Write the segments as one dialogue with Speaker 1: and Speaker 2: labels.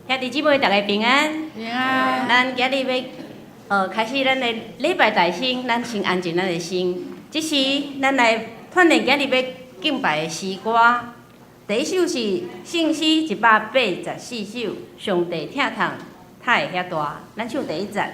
Speaker 1: 兄弟姊妹，逐家平安。
Speaker 2: 平安。
Speaker 1: 咱今日欲開始咱的禮拜大心，咱先安靜咱的心。這時，咱來鍛鍊今日欲敬拜的詩歌。第一首是聖詩184首，上帝疼痛，才會遐大。咱唱第一節。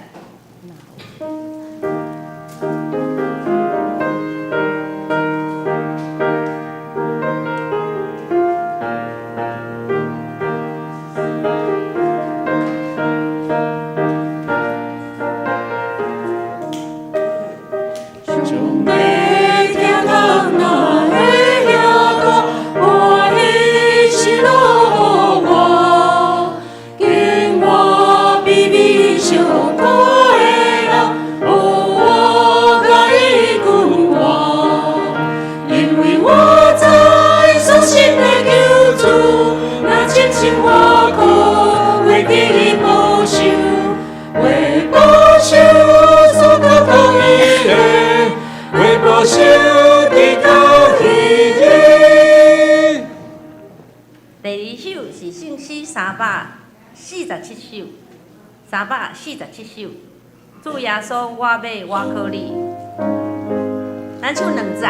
Speaker 1: 第二首是聖詩347首，347首，主耶穌，我欲倚靠你。咱唱兩節。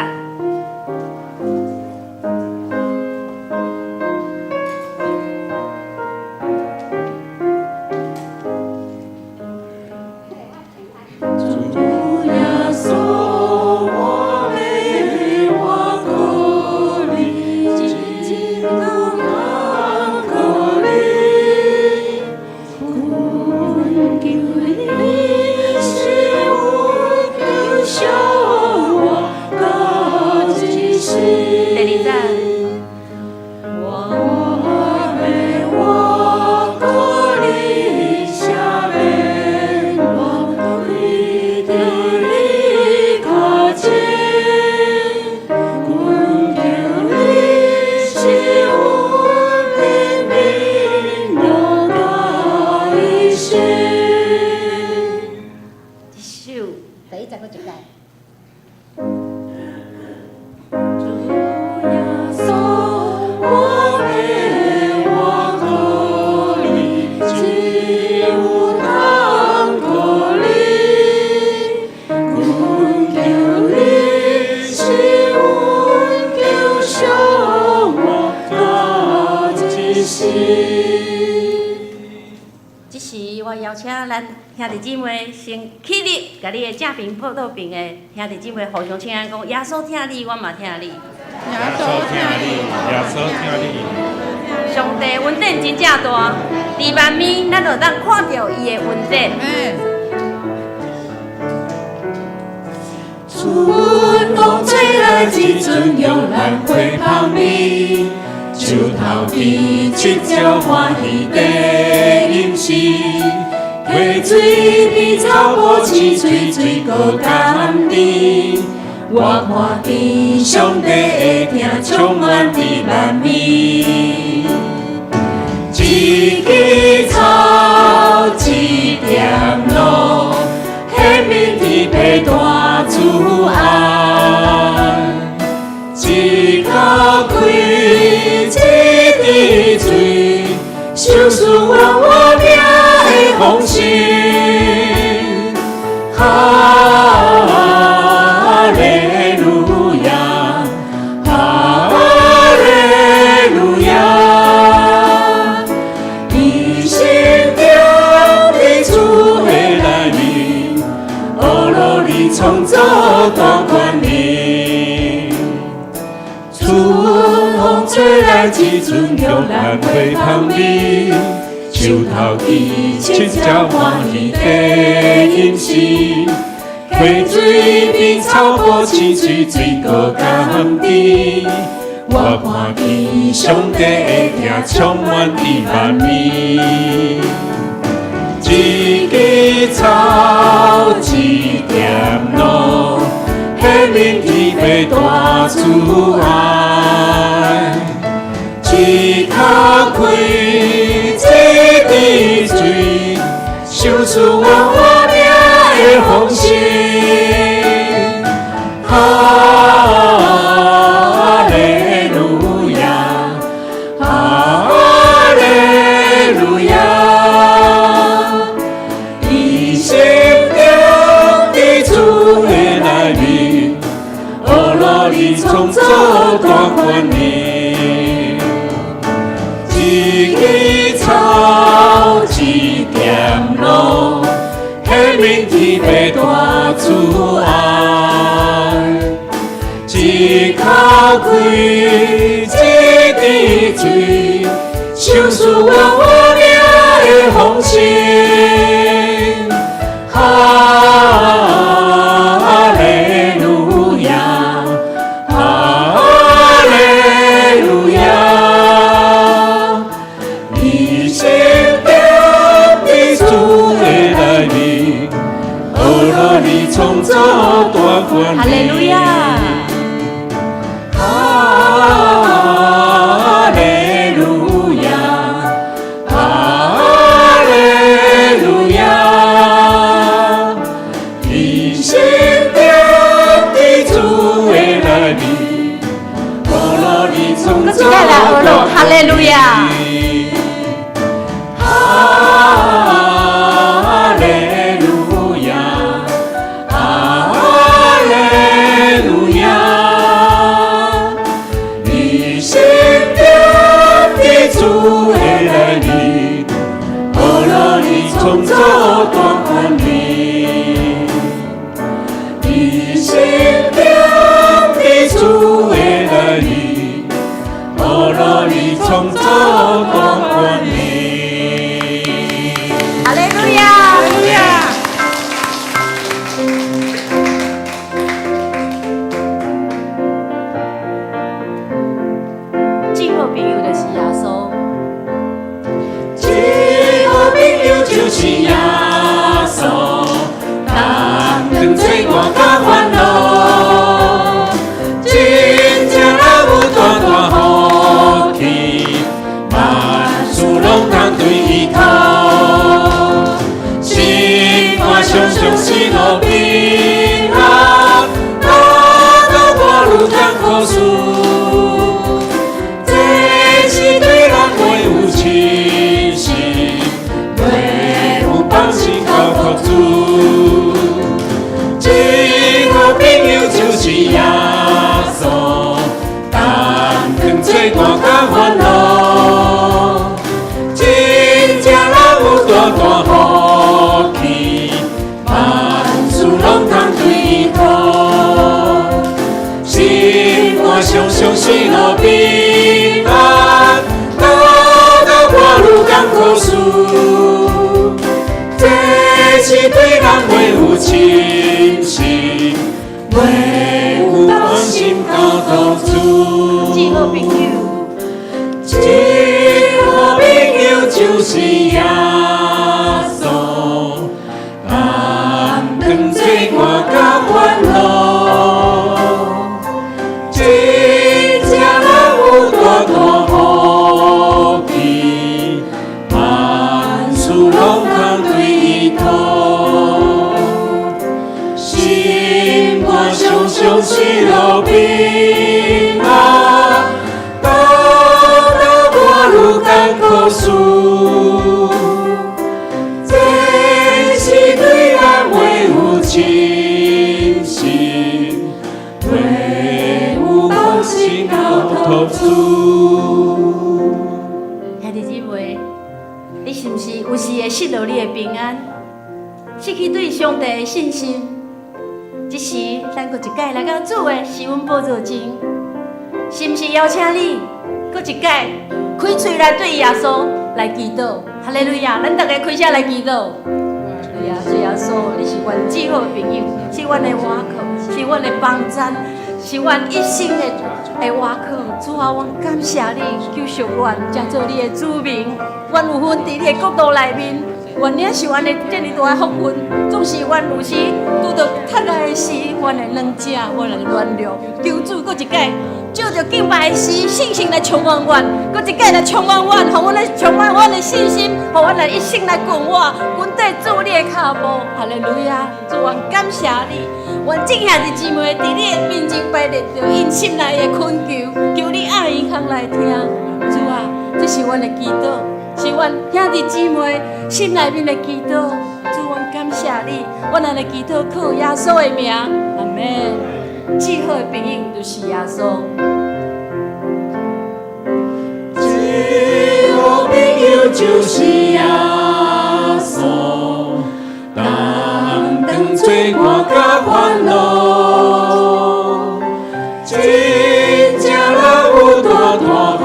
Speaker 1: 這時，我邀請咱兄弟姊妹先起立，共你的正爿報倒爿的兄弟姊妹互相請安，講耶穌疼你，我嘛疼你。
Speaker 2: 耶穌疼你，
Speaker 3: 耶穌疼你。
Speaker 1: 上帝恩典真正大，佇萬面咱就當看著伊的恩典。
Speaker 4: 春風吹來，一陣玉蘭花香味。樹頭邊七鳥歡喜在吟詩，溪水邊草埔青翠，水果甘甜。我看見上帝的疼充滿佇萬面。一枝草，一點露，顯明天父大慈愛。一口氣，一滴水，賞賜我活命的豐盛。哈利路亞，哈利路亞。醫生踮佇主的內面，呵樂裡創造大權能。春風吹來，一陣玉蘭花香味。樹頭邊七鳥歡喜在吟詩，溪水邊草埔青翠，水果甘甜。我看見上帝的疼充滿佇萬面。一枝草，一點露，顯明天父大慈愛。一口氣，一滴水，賞賜我活命的豐盛。哈利路亞，哈利路亞。一支草，一点露，显明天父大慈爱。一口气，一滴水，相思我活命的丰盛。哈利路亚，哈利路亚，一生踮伫主的内面，呵乐你创造大权
Speaker 1: 哈利路亚。
Speaker 4: 哈利路亚，哈利路亚，一生踮伫主的内面，呵乐你创造
Speaker 1: 閣一擺來呵樂，哈利路亞。
Speaker 4: 哈利路亞，哈利路亞，一生踮伫主的內面，呵樂你創造大權柄。一生踮伫主的內面，呵樂你創造大權柄。
Speaker 1: 哈利路亞，
Speaker 2: 哈利路亞。
Speaker 1: 至好朋友就是耶穌。
Speaker 4: 至好朋友就是耶穌，同當做我較歡樂。真正人有大大福氣，萬事攏通對伊討。心肝常常喜樂平安，哪到我愈艱苦事。這是對人袂有信心，袂有放心交託主。至好朋友就是耶穌，同當做我較歡樂。真正人有大大福氣，萬事攏通對伊討。心肝常常喜樂平安，哪到我愈艱苦事。這是對人袂有信心，袂有放心交託主。
Speaker 1: 至好朋友，
Speaker 4: 至好朋友就是耶穌，同當做我較歡樂。真正人有大大福氣，萬事攏通對伊討。心肝常常喜樂平安，哪到我愈艱苦事。這是對人袂有信心，袂有放心交託主。
Speaker 1: 兄弟姊妹，你是毋是有時會失落你的平安，失去對上帝的信心？這時，咱閣一擺來到主的施恩寶座前，是毋是邀請你閣一擺開喙來對耶穌來祈禱？哈利路亞！咱逐家開聲來祈禱。對啊，主耶穌，你是阮至好的朋友，是阮的倚靠，是阮的幫贊，是阮一生的倚靠。主啊，阮感謝你救贖阮，成做你的子民。阮有份佇你的國度內面，願領受按呢這爾大的福分。總是阮有時拄著窒力的時，阮會軟弱，阮會軟弱。求主閣一擺，借著敬拜的詩，信心來充滿阮，閣一擺來充滿阮，予阮來充滿阮的信心，予阮來一生來跟我，跟綴主你的跤步。哈利路亞！主，阮感謝你，願眾兄弟姊妹佇你的面前擺列著𪜶心內的懇求，求你愛耳孔來聽。主啊，這是阮的祈禱，是阮兄弟姊妹心內面的祈禱。主，阮感謝你，阮按呢祈禱靠耶穌的名，阿門。至好的朋友就是耶穌。
Speaker 4: 至好是耶穌，同當做伴佮歡樂。真正人有大大福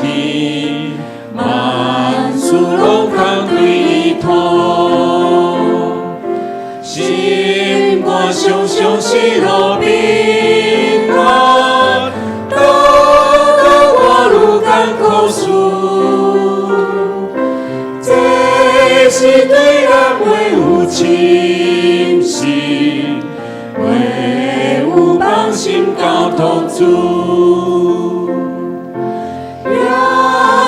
Speaker 4: 氣，萬事攏通對伊托。心肝常常喜樂平安，當當我愈艱苦事，這是對咱袂有侵蝕，袂有放心交託主。耶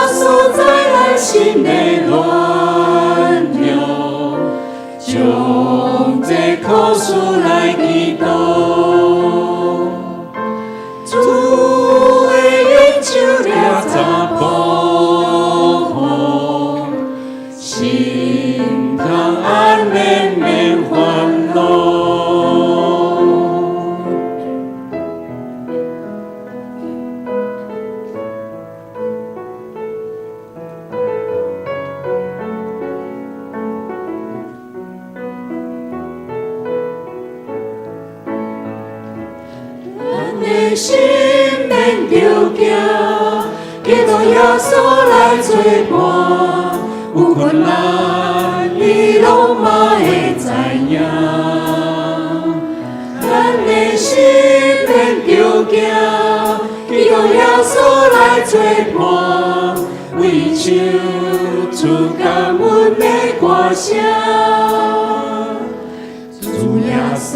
Speaker 4: 穌在咱心的軟弱，將這苦事來祈禱。主的用手掠查保護，心通安眠免煩惱。咱的心免著驚，基督耶穌來做伴，有困難伊攏嘛會知影。咱的心免著驚，基督耶穌來做伴，為唱出感恩的歌聲。主耶穌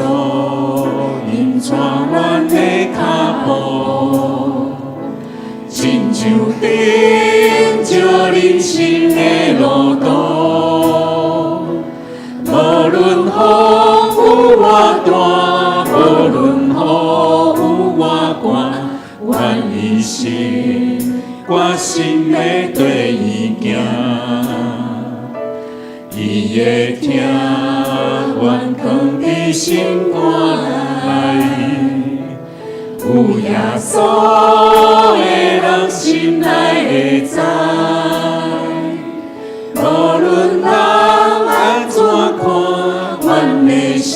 Speaker 4: 引帶阮的跤步，親像燈照人生的路途。無論風有偌大，無論雨有偌寒，願一心決心欲綴伊行。伊會聽，願囥佇心肝內。有耶穌的人心內會知，無論人按怎看，阮的心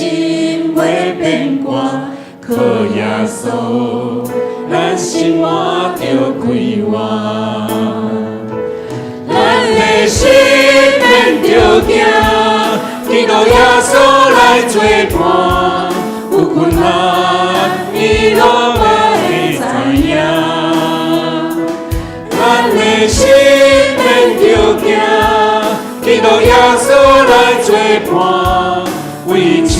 Speaker 4: 袂變寒，靠耶穌，咱生活著快活。咱的心免著驚，基督耶穌來做伴，有困難伊攏嘛會知影。咱的心免著驚，基督耶穌來做伴，為唱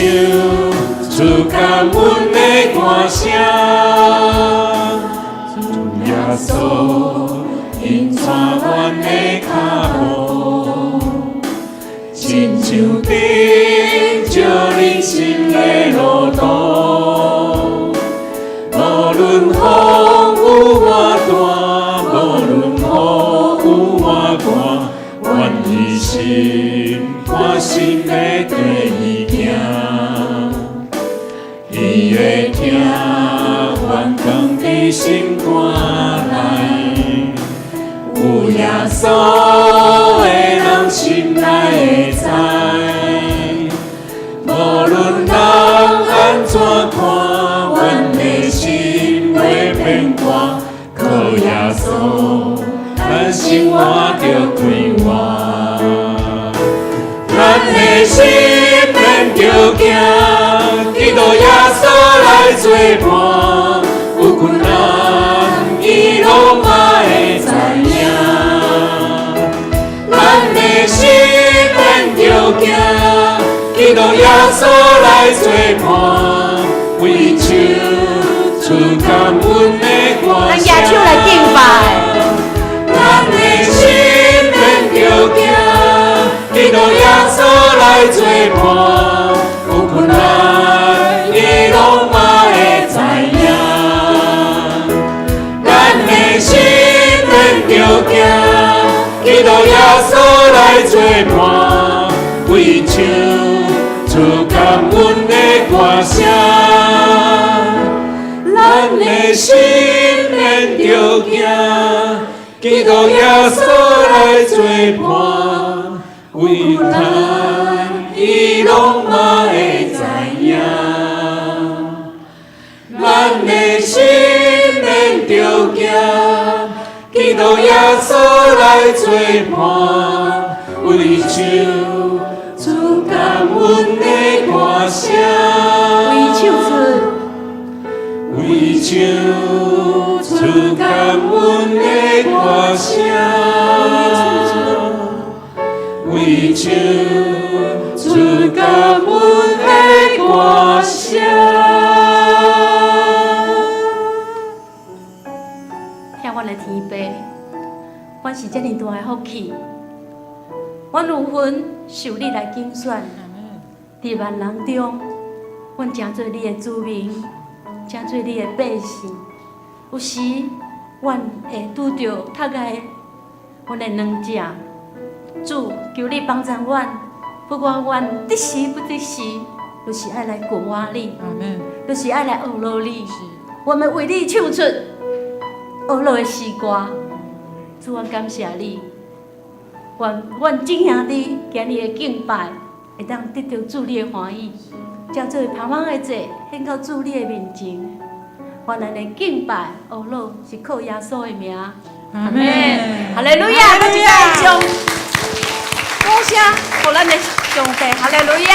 Speaker 4: 出感恩的歌聲。主耶穌引帶阮的跤步，親像燈照人生的路途。無論風有偌大，無論雨有偌寒，願一心決心欲綴伊行。伊會聽，願囥佇心肝內。有耶穌的人心內會知，無論人按怎看，阮的心袂變寒，靠耶穌，咱生活著快活。咱的心免著驚，基督耶穌來做伴，有困難伊攏嘛會知影。咱的心免著驚，基督耶穌來做伴，為唱出感恩的歌
Speaker 1: 咱
Speaker 4: 聲。
Speaker 1: 舉手來敬拜。
Speaker 4: 咱的心免著驚，基督耶穌來做伴，有困難伊攏嘛會知影。咱的心免著驚，基督耶穌來做伴，為唱出感恩的歌聲。咱的心免著驚，基督耶穌來做伴，為咱伊攏嘛會知影。咱的心免著驚，基督耶穌來做伴，為唱出感恩的歌聲。
Speaker 1: 為唱出，
Speaker 4: 為唱出感恩的歌聲，為唱出感恩的歌聲。
Speaker 1: 疼阮的天父，阮是遮爾大的福氣，阮有份受你來揀選，佇萬人中，阮成做你的子民，成做你的百姓。有時，阮會拄著較礙，阮的軟弱，主求你幫助阮，不管阮得時不得時，就是愛來求我你，就是愛來學落你。我們為你唱出學落的詩歌，主，我感謝你。願阮眾兄弟今日的敬拜，會當得著主你的歡喜，將做盼望的祭獻到主你的面前。願咱的敬拜學落是靠耶穌的名。
Speaker 2: 阿門。
Speaker 1: 哈利路亞！閣一擺將鼓聲予咱的上帝，哈利路亞！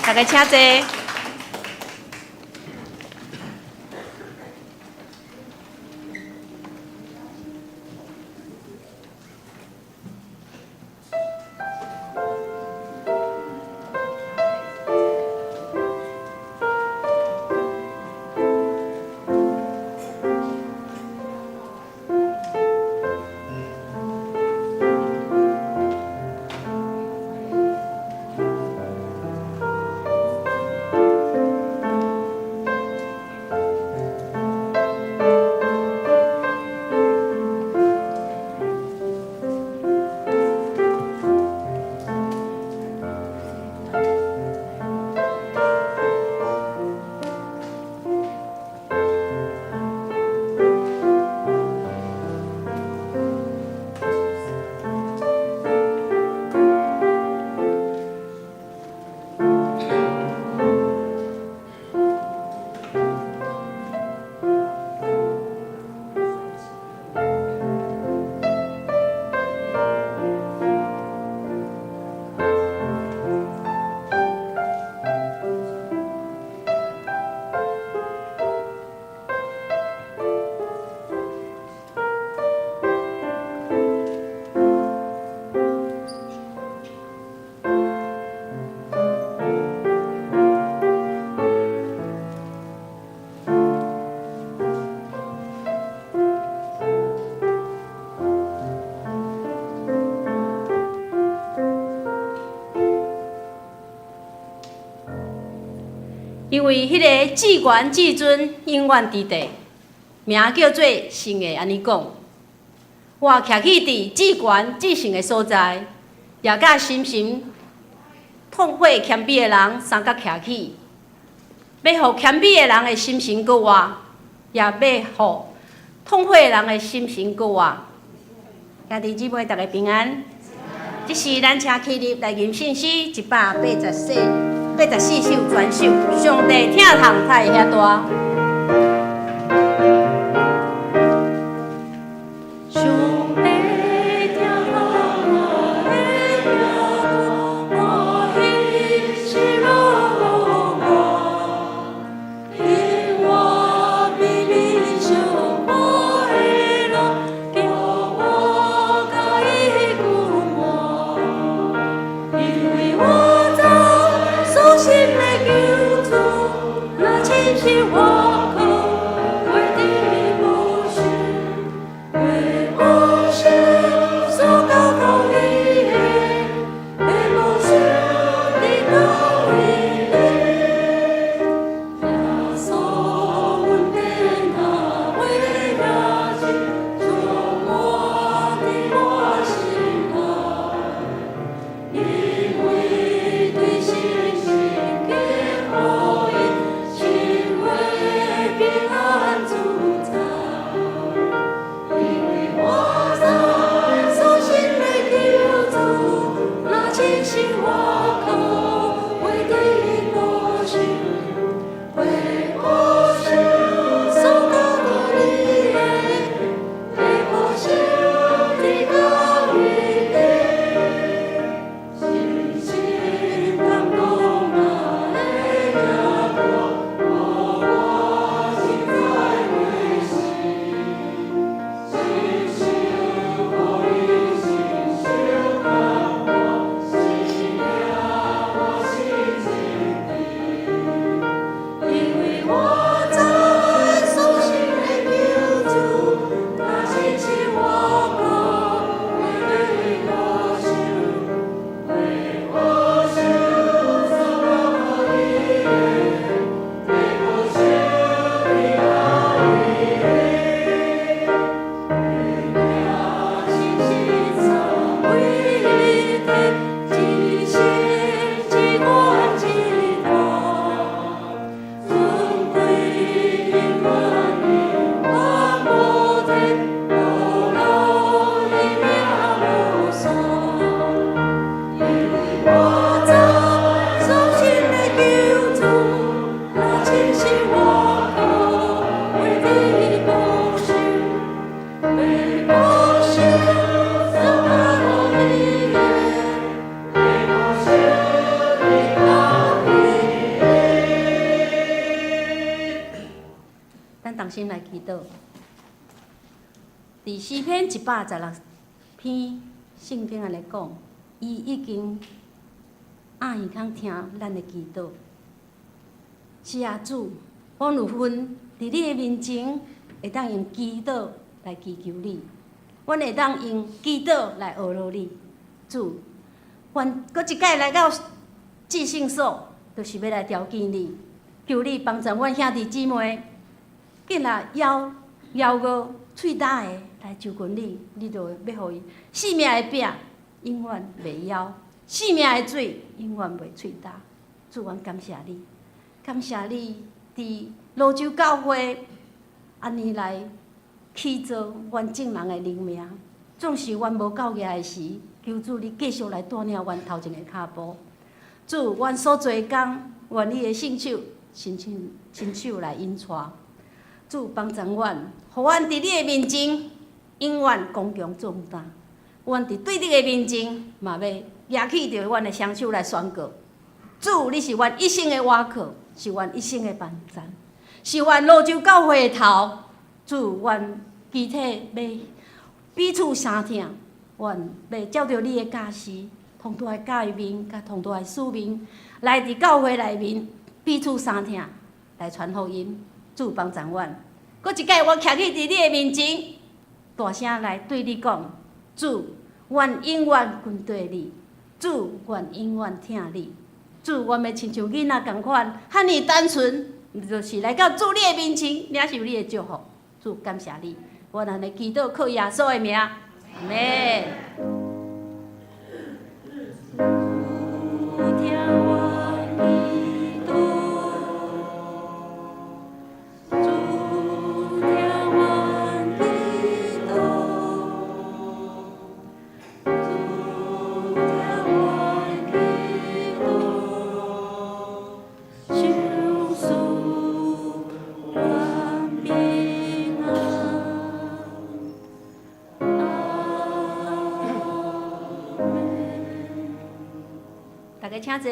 Speaker 1: 大家請坐。因為彼个至懸至尊永遠佇地，名叫做聖的按呢講。我徛起佇至懸至聖的所在，也佮心神痛悔謙卑的人相佮徛起，欲予謙卑的人的心神閣活，也欲予痛悔的人的心神閣活。兄弟姊妹，大家平安。這時咱請起立來吟聖詩184首全首，上帝疼痛才會遐大。上帝疼痛才會遐大，我彼時攏無活，因我比你上無的路，叫我共伊久活，因為我知所信的救主，若親是我。心來祈禱。佇詩篇116篇，聖經按呢講，伊已經掩耳孔聽咱的祈禱。是啊，主，阮有份佇你的面前，會當用祈禱來祈求你，阮會當用祈禱來呵咾你。主，阮閣一擺來到至聖所，就是欲來朝見你，求你幫助阮兄弟姊妹，囝若枵枵餓、喙焦的來就近你，你就欲予伊性命的餅永遠袂枵，性命的水永遠袂喙焦。主，阮感謝你，感謝你佇蘆洲教會按呢來起造阮眾人的靈命。縱使阮無夠額的時，求主你繼續來帶領阮頭前的跤步。主，阮所做的工，願你的聖手親親親手來引帶。主幫助阮，予阮佇你的面前永遠剛強壯膽。阮佇對敵的面前，嘛欲舉起著阮的雙手來宣告：主，你是阮一生的倚靠，是阮一生的幫贊，是阮蘆洲教會的頭。主，阮肢體欲彼此相疼，阮欲照著你的教示，同大的教命，佮同大的使命，來佇教會內面彼此相疼，來傳福音。主幫助阮，閣一擺我徛起佇你的面前，大聲來對你講：主，阮永遠跟綴你；主，阮永遠疼你。主，阮欲親像囡仔仝款，遐爾單純，就是來到主你的面前，領受你的祝福。主，感謝你，阮按呢祈禱靠耶穌的名，阿們。主聽阮祈禱，主聽阮祈禱，主聽阮祈禱，賞賜阮平安。阿們。大家請坐。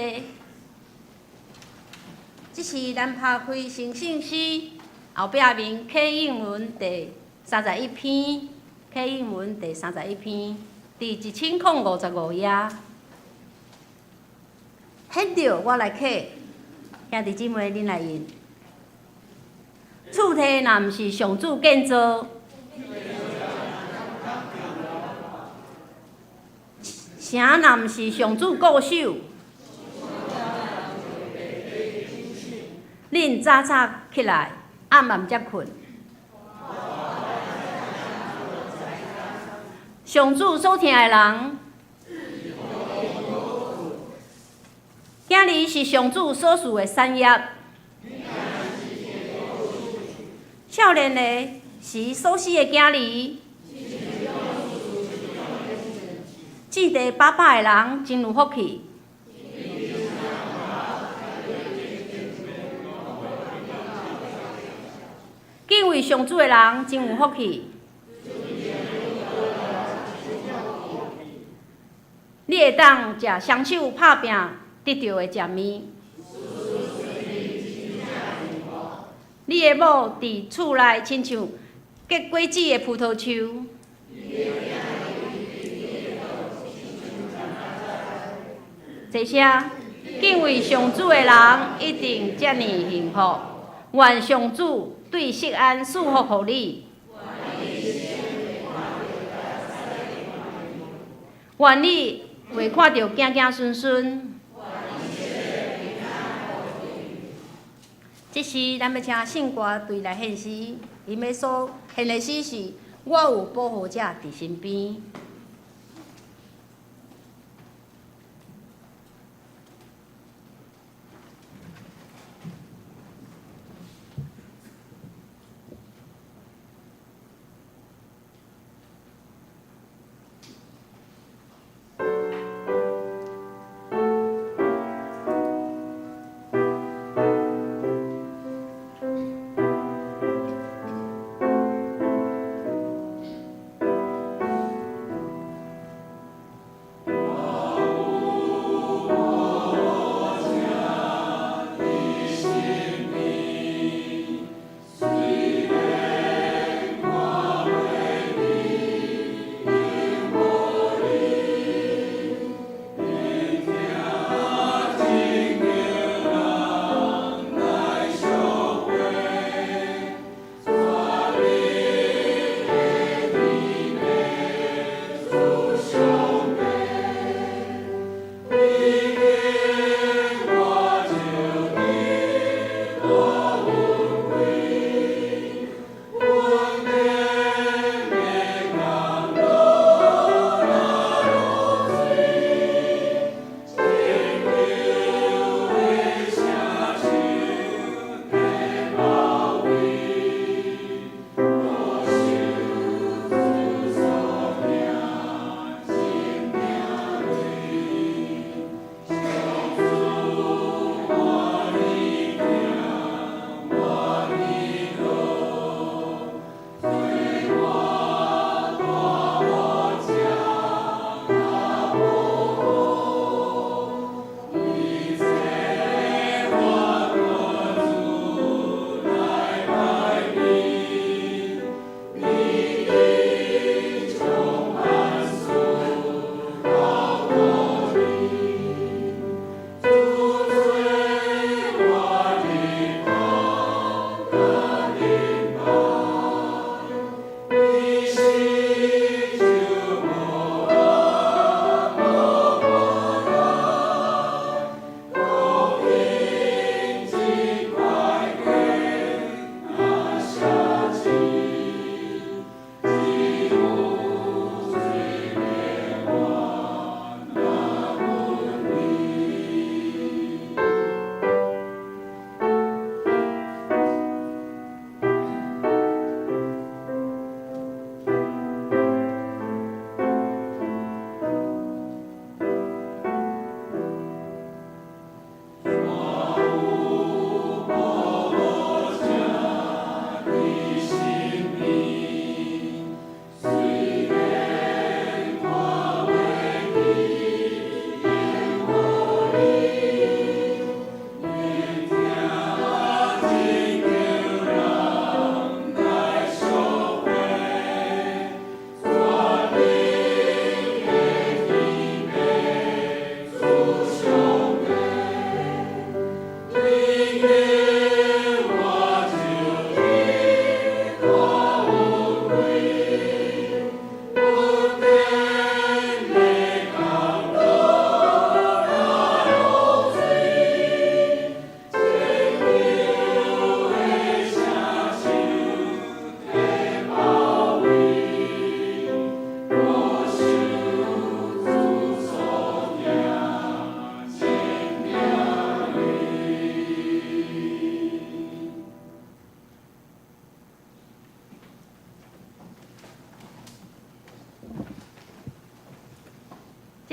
Speaker 1: 這是咱拍開成聖詩後壁面啟應文第三十一篇，啟應文第三十一篇，佇1055頁。現著我來啟，兄弟姊妹恁來應。厝體若毋是上主建造，城若毋是上主固守，恁早早起來，暗暗才睏。上主所疼的人，囝兒是上主所賜的產業。少年的時所生的囝兒，置地飽飽的人真有福氣。敬畏上主的人真有福氣。你會當食雙手拍拚得著的食物。你的某佇厝內親像結果子的葡萄樹。這些敬畏上主的人一定遮爾幸福。願上主對錫安賜福予你。願你會看著子子孫孫。這時，咱欲請聖歌隊來獻詩，𪜶欲所獻的詩是：我有保護者佇身邊。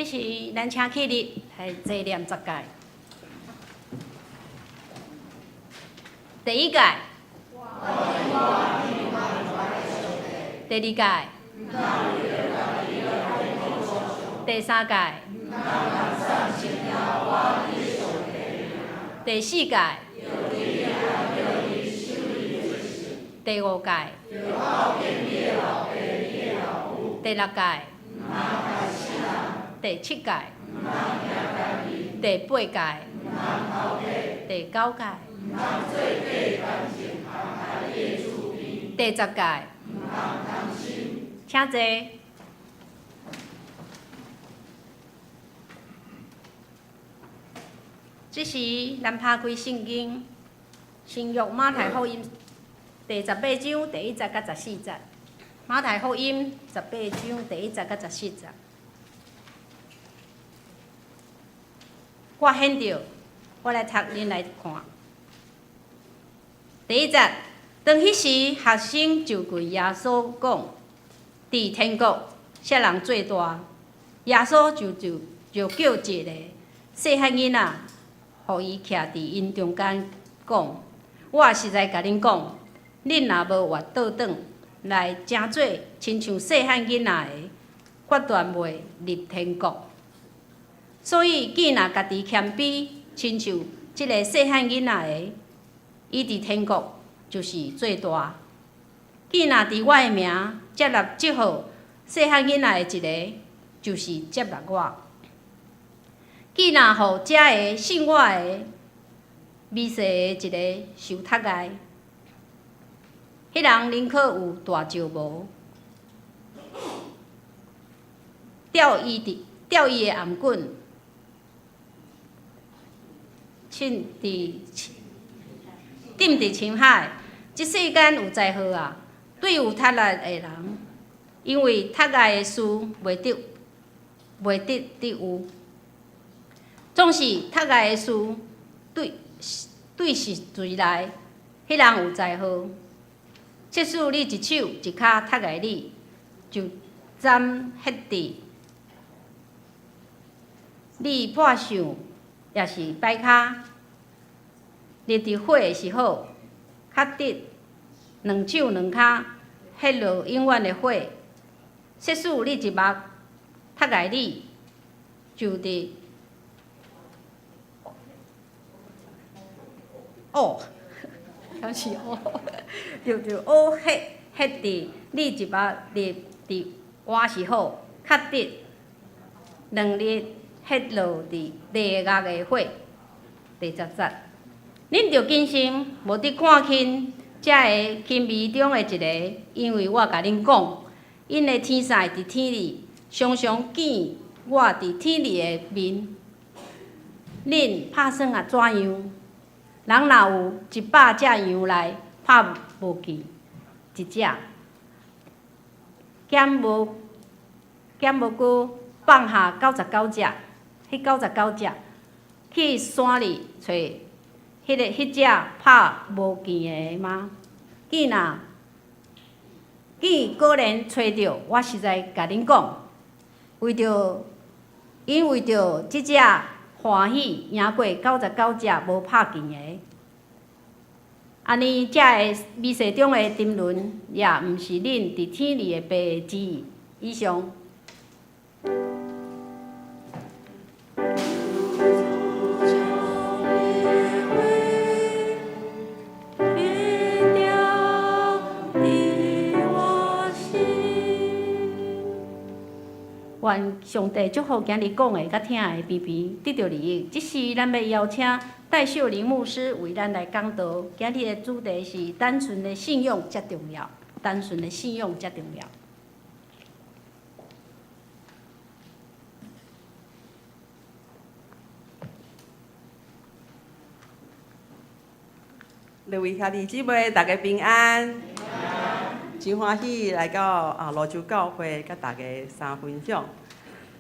Speaker 1: 這時，咱請起立來齊念十誡。第一誡，第二誡，第三誡，第四誡，第五誡，第六誡，第七誡，第八誡，第九誡，第十誡，請坐。這時，咱拍開聖經，新約馬太福音第18章第一節到14節。馬太福音十八章第一節到14節。我顯著，我來讀，恁來看。第一節，當彼時，學生就問耶穌講：佇天國，啥人最大？耶穌就叫一個細漢囡仔，予伊徛佇𪜶中間，講：我實在共恁講，恁若無越倒轉來，成做親像細漢囡仔的，決斷袂入天國。所以，見若家己謙卑，親像這个細漢囡仔的，伊佇天國就是最大。見若佇我的名接納這號細漢囡仔的一个，就是接納我。見若予遮个信我的微細的一个受窒礙，彼人寧可有大石磨吊伊的頷頸，浸佇深海。這世間有災禍啊！對有窒礙的人，因為窒礙的事袂得有，總是窒礙的事對時隨來，彼人有災禍。即使你一手一跤窒礙你，就斬彼佇你跋想，抑是擺跤，入佇火的是好，較得兩手兩跤彼落永遠的火。即使你一目窒礙你，就佇哦，敢是哦，就烏彼佇你一目入佇活是好，較得兩日彼落佇地獄的火。第10節，恁著謹慎，無得看輕遮个輕微中的一个，因為我共恁講，𪜶的天使佇天裡常常見我佇天裡的面。恁拍算啊怎樣？人若有100隻羊內拍無見一隻，敢無閣放下99隻，彼99隻去山裡揣彼隻拍無見的嗎？見若見果然揣著，我實在共恁講，𪜶為著這隻歡喜，贏過99隻無拍見的。按呢，遮个微細中的沉淪，也毋是恁佇天裡的爸的旨意。以上。願上帝祝福今日講的佮聽的平平得著利益。這時，咱欲邀請戴秀玲牧師為咱來講道。今日的主題是單純的信仰才重要，單純的信仰才重要。
Speaker 3: 各位兄弟姊妹，大家平安。真歡喜來到蘆洲教會，佮大家相分享。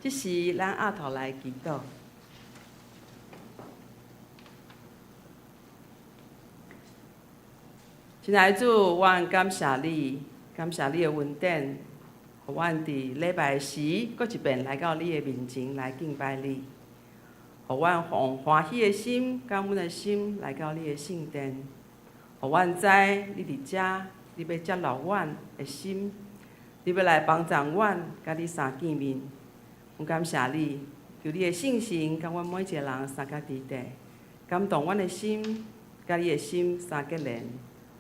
Speaker 3: 這時，咱阿頭來祈禱。親愛的主，我感謝你，感謝你的恩典。予阮佇禮拜時，閣一遍來到你的面前來敬拜你，予阮用歡喜的心、感恩的心來到你的聖殿，予阮知你佇遮，你欲接納阮的心，你欲來幫助阮，佮你相見面。阮感謝你，求你的聖神佮阮每一個人相佮佇底，感動阮的心，佮你的心相結連。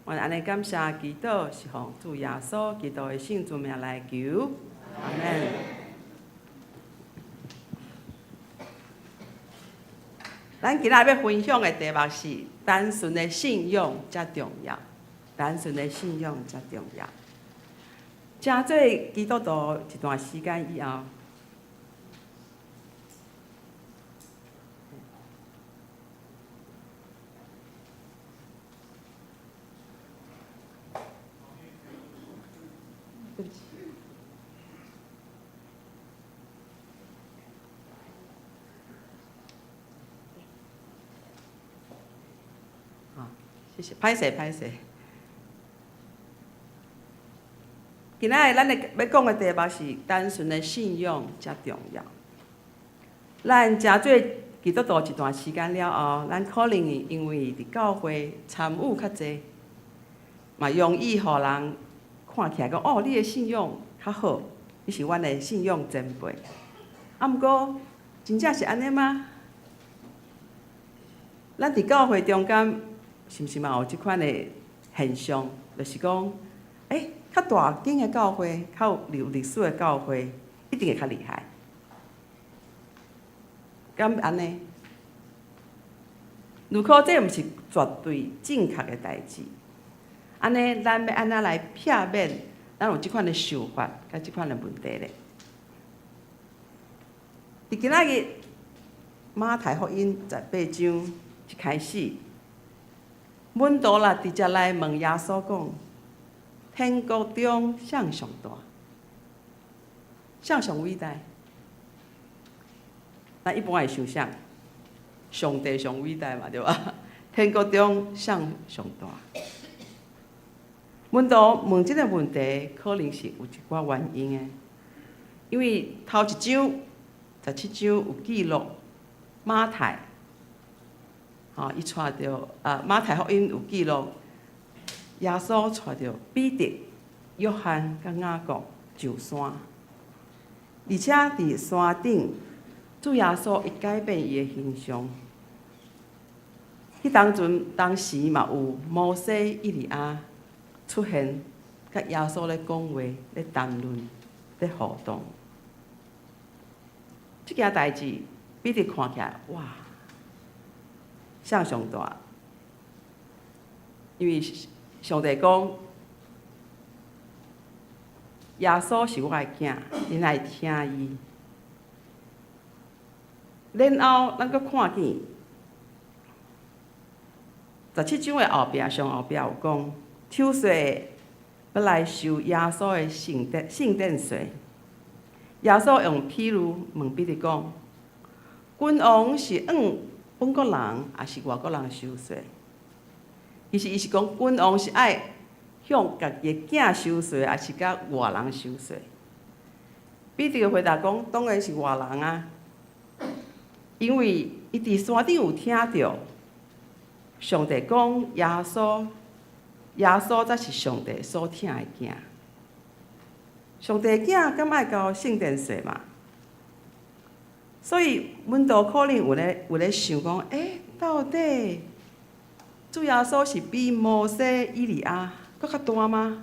Speaker 3: 阮按呢感謝祈禱，是奉主耶穌基督的聖尊名來求，阿們。咱今仔欲分享的題目是單純的信仰才重要，單純的信仰才重要。成做基督徒一段時間以後，對不起。好，謝謝，歹勢歹勢。今仔日咱的欲講的題目是單純的信仰才重要。咱成做基督徒一段時間了後，咱可能因為佇教會參與較濟，嘛容易予人看起來講，哦，你的信仰較好，你是阮的信仰前輩。啊，毋過真正是按呢嗎？咱佇教會中間，是毋是嘛有這款的現象？就是講，較大間的教會，較有歷史的教會，一定會較厲害。敢按呢？如果這毋是絕對正確的代誌，按呢，咱欲按怎來避免咱有這款的想法，佮這款的問題咧？佇今仔日馬太福音18章一開始，門徒啦直接來問耶穌講：天國中誰上大？誰上偉大？咱一般會想啥？上帝上偉大嘛，對吧？天國中誰上大？門徒問這個問題，可能是有一寡原因的，因為頭一章、17章有記錄馬太，吼，伊帶著啊馬太福音有記錄，耶穌帶著彼得、約翰佮雅各上山，而且佇山頂，主耶穌伊改變伊的形象。彼當陣當時嘛有摩西、以利亞出現，佮耶穌咧講話、咧談論、咧互動。這件代誌，彼得看起來，哇，誰上大？因為上帝講，耶穌是我的囝，恁愛聽伊。然後，咱閣看見17章的後壁，上後壁有講，收稅欲來收耶穌的聖殿稅。耶穌用譬喻問彼得講：君王是按本國人，抑是外國人收稅？其實伊是講，君王是愛向家己的囝收稅，抑是佮外人收稅？彼得回答講：當然是外人啊，因為伊佇山頂有聽著上帝講耶穌，耶穌才是上帝所疼的囝。上帝的囝敢愛交聖殿稅嘛？所以門徒可能有咧想講：到底主耶穌是比摩西、以利亞閣較大嗎？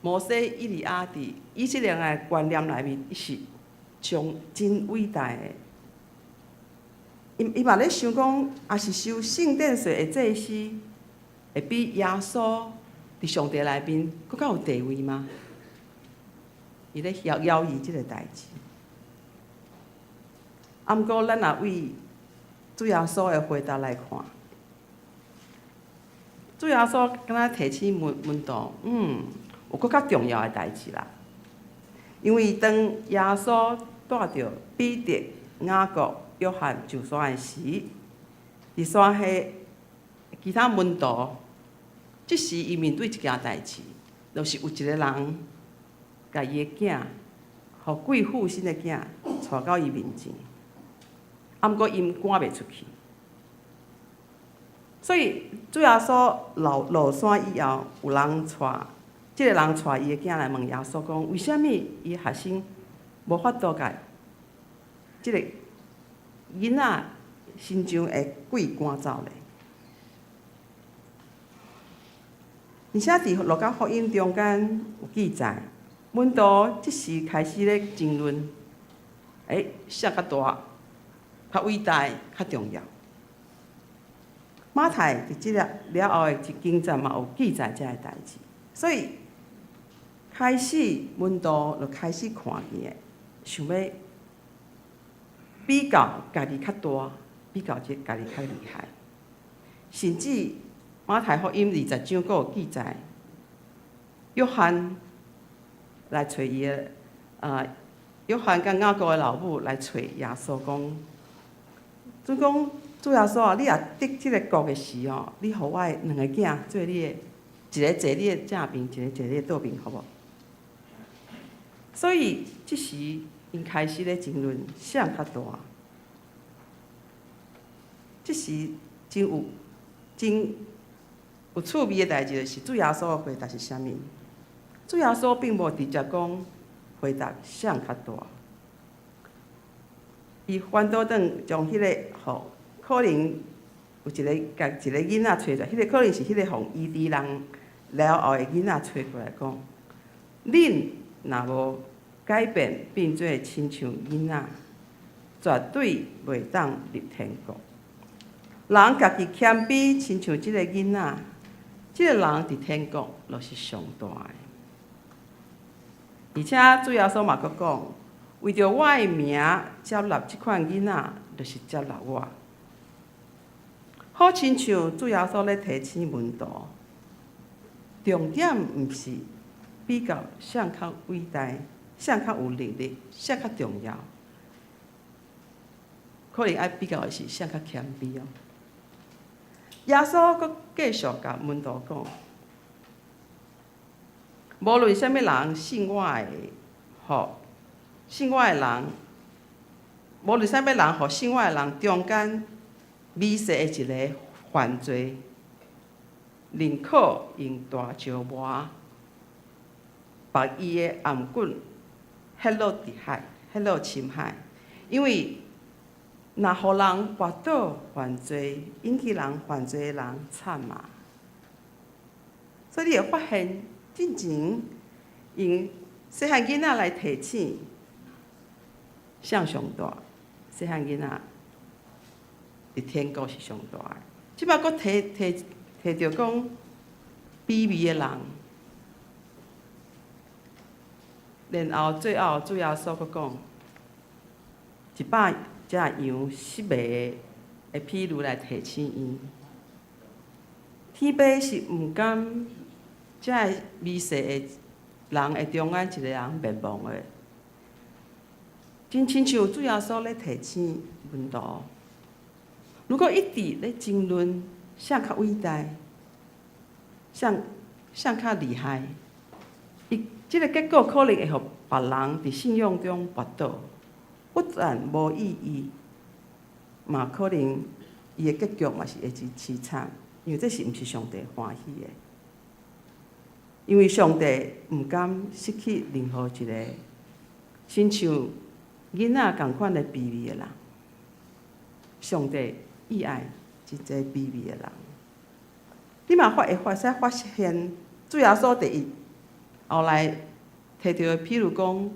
Speaker 3: 摩西、以利亞佇以色列人的觀念內面，伊是上真偉大的。伊嘛咧想講，抑是收聖殿稅的祭司，會比耶穌佇上帝內面閣較有地位嗎？伊咧猶豫這個代誌。啊，毋過咱若為主耶穌的回答來看，主耶穌敢若提醒門徒，有閣較重要的代誌啦。因為當耶穌帶著彼得、雅各、約翰上山的時，佇山下其他門徒，這時伊面對一件代誌，就是有一個人共伊的囝，予鬼附身的囝帶到伊面前，啊，毋過𪜶趕袂出去。所以主耶穌落落山以後，有人帶這个人帶伊的囝來問耶穌講：為啥物伊學生無法度共這个囡仔身上的鬼趕走咧？而且佇路加福音中間有記載，門徒這時開始咧爭論，誰較大、較偉大、較重要？馬太佇這个了後的一經節嘛有記載這个代誌，所以開始門徒就開始看見，想欲比較家己較大，比較這家己較厲害，甚至馬太福音20章閣有記載，約翰來揣伊的，約翰佮雅各的老母來揣耶穌講，主講主耶穌啊，你若得這个國的時吼，你予我的兩个囝做你的，一个坐你的正邊，一个坐你的倒邊，好無？所以這時𪜶開始咧爭論誰較大，這時真有趣味的代誌，就是主耶穌的回答是啥物？主耶穌並無直接講回答誰較大，伊反倒轉將彼个予可能有一个共一个囡仔揣出來，彼个可能是彼个予醫治人了後的囡仔揣過來講：恁若無改變變做親像囡仔，絕對袂當入天國。人家己謙卑，親像這个囡仔，這个人佇天國就是上大的。而且主耶穌嘛閣講，為著我的名接納這款囡仔，就是接納我。好親像主耶穌咧提醒門徒，重點毋是比較誰較偉大，誰較有能力，誰較重要，可能愛比較的是誰較謙卑哦。耶穌閣繼續共門徒講，無論啥物人信我的，予信我的人，無論啥物人，予信我的人中間微細的一个犯罪，寧可用大石磨，把伊的頷頸彼落佇海，彼落深海，因為若予人跋倒犯罪，引起人犯罪的人慘啊！所以你會發現，進前用細漢囡仔來提醒，誰上大？細漢囡仔佇天國是上大的。這擺閣提提提著講卑微的人，然後最後主耶穌閣講100隻羊失迷的譬喻來提醒𪜶。天父是毋甘這个微細的人的中間一个人滅亡的，真親像主耶穌咧提醒門徒，如果一直咧爭論誰較偉大，誰誰較厲害，伊這个結果可能會予別人佇信仰中跋倒，不但無意義，嘛可能伊的結局嘛是會真淒慘，因為這是毋是上帝歡喜的？因為上帝毋甘失去任何一个親像囡仔仝款的卑微的人。上帝意愛真濟卑微的人。你嘛發會發使發現，主耶穌第一後來提著，譬如講，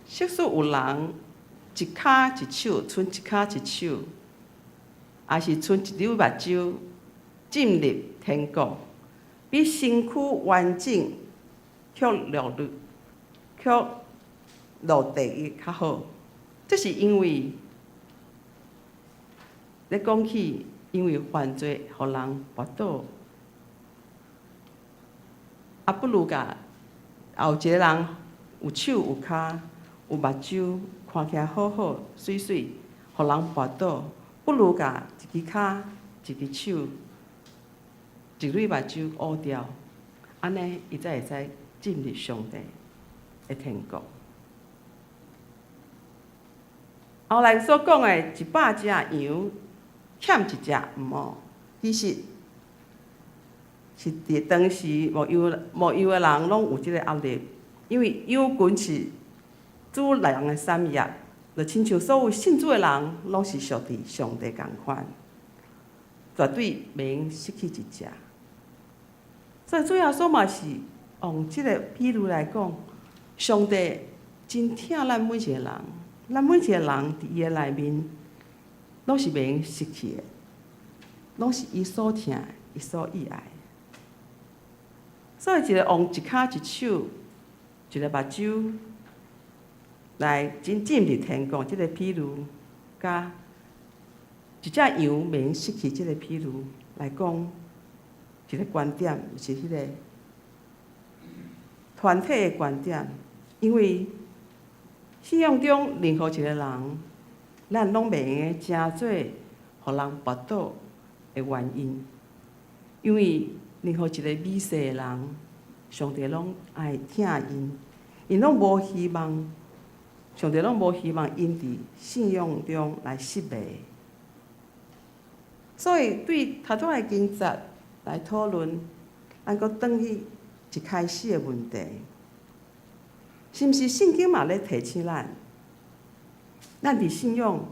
Speaker 3: 即使有人一跤一手，賰一跤一手，抑是賰一溜目睭進入天國，比身軀完整卻落入卻落地獄較好。這是因為咧講起，因為犯罪予人跋倒，啊，不如共後一个人有手有跤有目睭，看起來好好媠媠，予人跋倒，不如共一支跤、一支手、一蕊目睭烏掉。按呢，伊才會使進入上帝的天國。後來所講的100隻羊欠一隻毋哦，其實是佇當時牧羊的人攏有這個壓力，因為羊群是主人的產業，就親像所有信主的人攏是屬佇上帝仝款，絕對袂用失去一隻。所以主耶穌嘛是用這個比喻來講，上帝真疼咱每一個人，咱每一個人佇伊的內面，攏是袂用失去的，攏是伊所疼、伊所意愛。所以一個王一跤一手，一个目睭來真進入天國，這個比喻，佮一隻羊袂用失去這個比喻來講，一個觀點是彼個團體的觀點，因為信仰中任何一個人，咱攏袂用得成做予人跋倒的原因，因為任何一個微細的人，上帝攏愛疼𪜶，𪜶攏無希望，上帝攏無希望𪜶佇信仰中來失敗。所以對頭拄仔的經節來討論，咱閣轉去一開始的問題，是毋是聖經嘛咧提醒咱，咱佇信仰